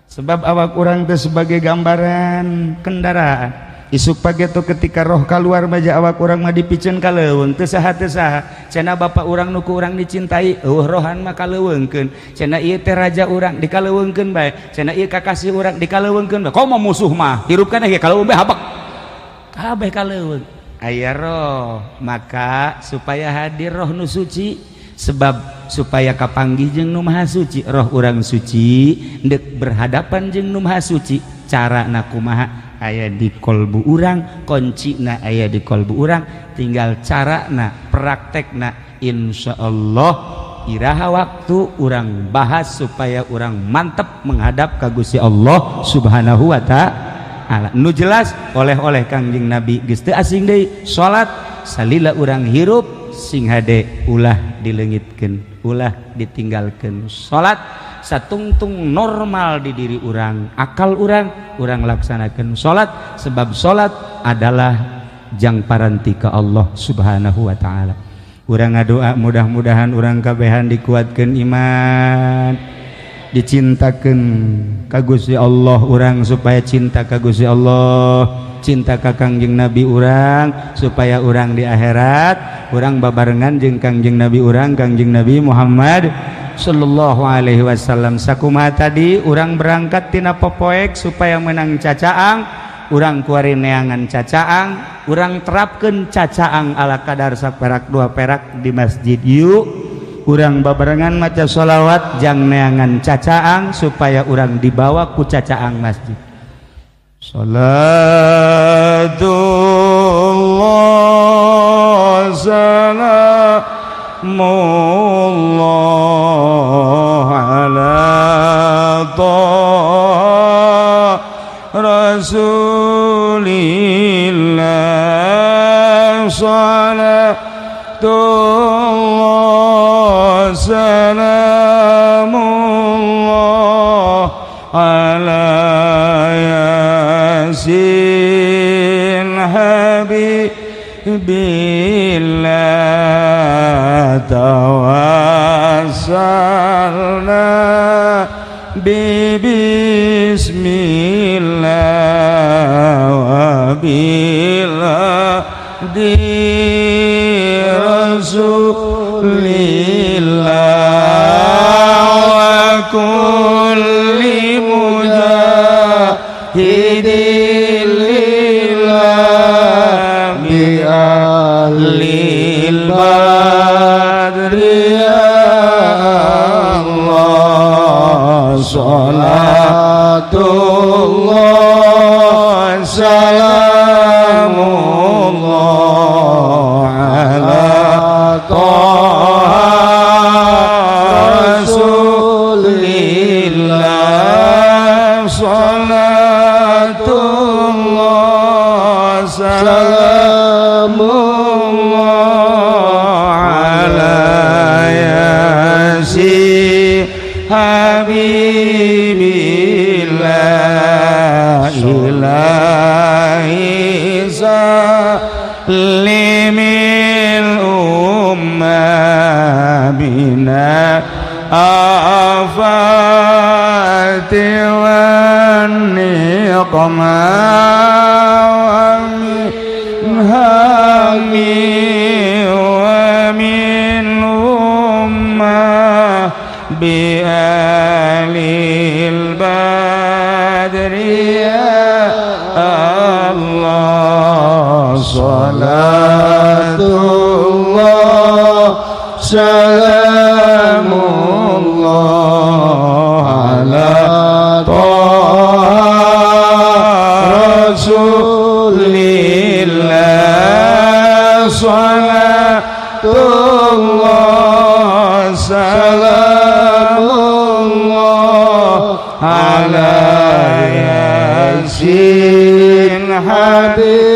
Sebab awak urang teh sebagai gambaran kendaraan. Isuk pageto ketika roh keluar maja awak urang mah dipiceun ka leuweung teu saha teu saha. Cenah bapak urang nu ku urang dicintai, eueuh rohan mah kaleuweungkeun. Cenah ieu teh raja urang dikaleuweungkeun bae. Cenah ieu kakasih urang dikaleuweungkeun bae. Komo musuh mah hirup kana ge kaleuweung bae habek. Kabeh kaleuweung. Aya roh, maka supaya hadir roh nu suci, sebab supaya kapanggih jeung nu maha suci, roh urang suci ndek berhadapan jeung nu maha suci, carana kumaha aya di kolbu urang, kuncina aya di kolbu urang, tinggal carana praktekna. Insyaallah iraha waktu urang bahas supaya urang mantep menghadap ka Gusti Allah Subhanahu wa ta'ala. Nu jelas oleh-oleh Kangjeng Nabi geus teu asing deui salat salila urang hirup sing hade ulah dileungitkeun, ulah ditinggalkeun. Salat satungtung normal di diri urang, akal urang, urang laksanakeun salat sebab salat adalah jang paranti ka Allah Subhanahu wa ta'ala. Urang ngadoa mudah-mudahan urang kabehan dikuatkeun iman, dicintakeun ka Gusti Allah urang supaya cinta ka Gusti Allah, cinta ka Kangjeng Nabi urang supaya urang di akhirat urang babarengan jeung Kangjeng Nabi urang, Kangjeng Nabi Muhammad sallallahu alaihi wasallam. Sakumaha tadi urang berangkat tina popoek supaya menang cacaang, urang kuari neangan cacaang, urang terapkeun cacaang ala kadar saperak dua perak di masjid. Yuk urang babarengan maca sholawat jang neangan cacaang supaya urang dibawa ku cacaang masjid. Salatullah salamullah ala taha rasulillah. Salatullah salamullah ala yasin habibillah. Tawassalna bibismillah wa bilhadi rasulillah wa kulli mujahidin lillah bi ahlil badri ya Allah. Salatullah salamullah ala Taha Rasulillah. Salatullah salamullah ala Yasin Habibillah. Ilahi salimil ummah bina afati wan niqma wa min hami wa min ummah bi alil badri ya Allah. Salatullah salamullah ala Taha Rasulillah. Salatullah salamullah ala Yasin Habibillah.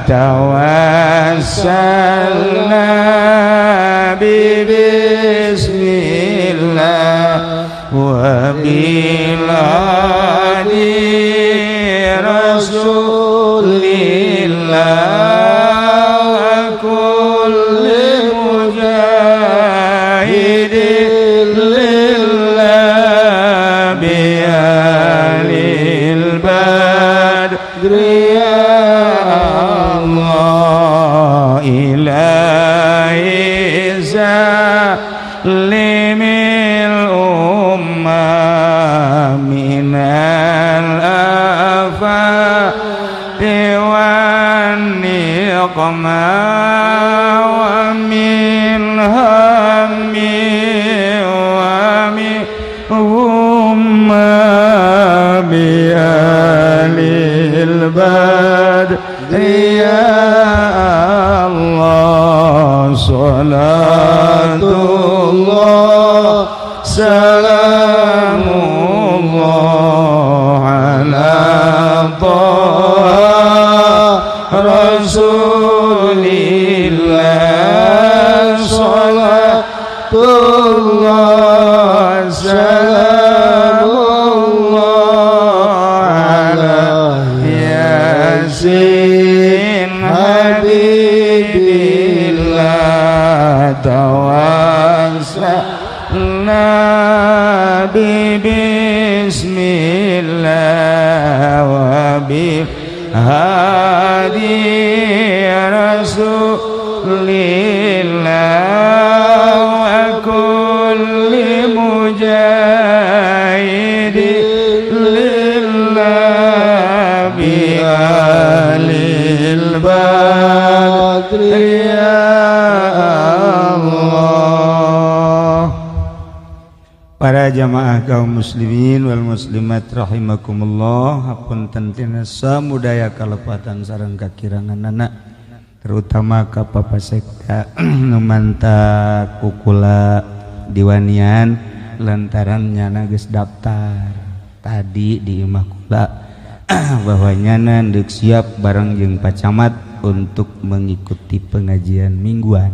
Tawassalna bismillah wa biladi Rasulillah wa kulli mujahidin lillah bi alil badri ya Allah. Ilahi salimil ummah minal afati wan niqmah wa min hammi wa min ummah bi alil badri ya Allah. Salatullah salamullah ala Taha Rasulillah. Salatullah salamullah ala Yasin Habibillah. Tawassalna bismillah wa bil hadi Rasulillah wa kulli mujahidin lillah bi alil badri ya Allah. Para jamaah kaum muslimin wal muslimat rahimakumullah, hapunten tina samudaya kalepatan sareng kakiranganana, terutama ka Papa Sekda nu mantak kukula diwanian lantaran nyana geus daftar tadi di imah kula bahwa nyana deuk siap bareng jeung Pak Camat untuk mengikuti pengajian mingguan.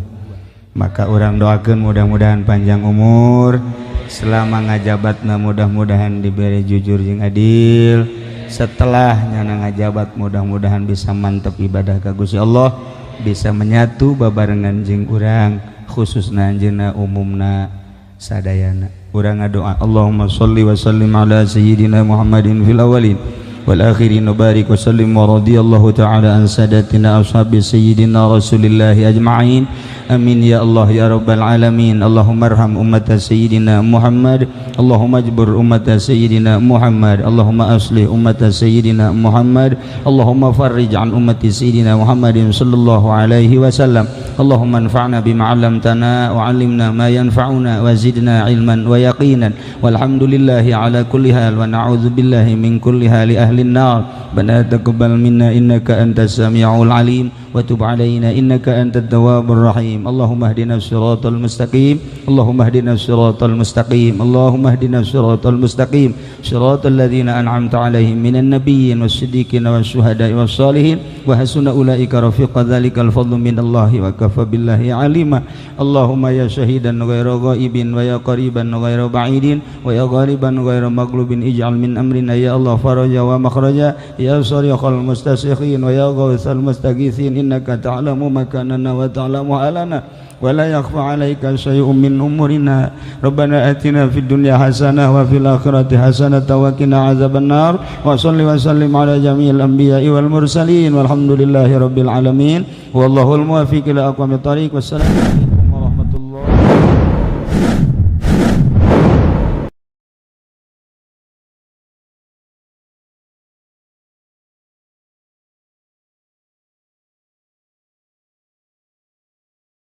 Maka orang doakeun mudah-mudahan panjang umur, selama ngajabatna mudah-mudahan diberi jujur jeung adil, setelah nyana ngajabat mudah-mudahan bisa mantep ibadah ka Gusti Allah, bisa menyatu babarengan jeung urang khususna anjeunna umumna sadayana. Urang ngadoa Allahumma sholli wa sallim ala sayyidina Muhammadin fil awwalin wal akhirin wa barik wa sallim wa radiyallahu ta'ala an sadatina ashabi sayyidina Rasulillahi ajma'in. Amin ya Allah ya rabbal alamin. Allahumma arham ummata sayyidina Muhammad, Allahumma ajbur ummata sayyidina Muhammad, Allahumma aslih ummata sayyidina Muhammad, Allahumma farrij an ummati sayyidina Muhammadin sallallahu alaihi wasallam. اللهم انفعنا بما علمتنا وعلمنا ما ينفعنا وزدنا علما ويقينا. والحمد لله على كل حال ونعوذ بالله من كل حال أهل النار. ربنا تقبل منا إنك أنت السميع العليم وتب علينا إنك أنت التواب الرحيم. اللهم اهدنا الصراط المستقيم. اللهم اهدنا الصراط المستقيم. اللهم اهدنا الصراط المستقيم، صراط الذين أنعمت عليهم من النبيين والصديقين والشهداء والصالحين وحسن أولئك رفيقا. ذلك الفضل من الله وكفى بالله عليما. اللهم يا شهيدا غير غائب ويا قريبا غير بعيد ويا غالبا غير مغلوب، اجعل من أمرنا يا الله فرجا ومخرجا. يا صريخ المستصرخين ويا غوث المستغيثين، إنك تعلم مكاننا وتعلم حالنا ولا يخفى عليك شيء من أمورنا. ربنا آتنا في الدنيا حسنة وفي الآخرة حسنة وقنا عذاب النار. وصل وسلم على جميع الأنبياء والمرسلين والحمد لله رب العالمين. والله الموفق إلى أقوم الطريق. والسلام.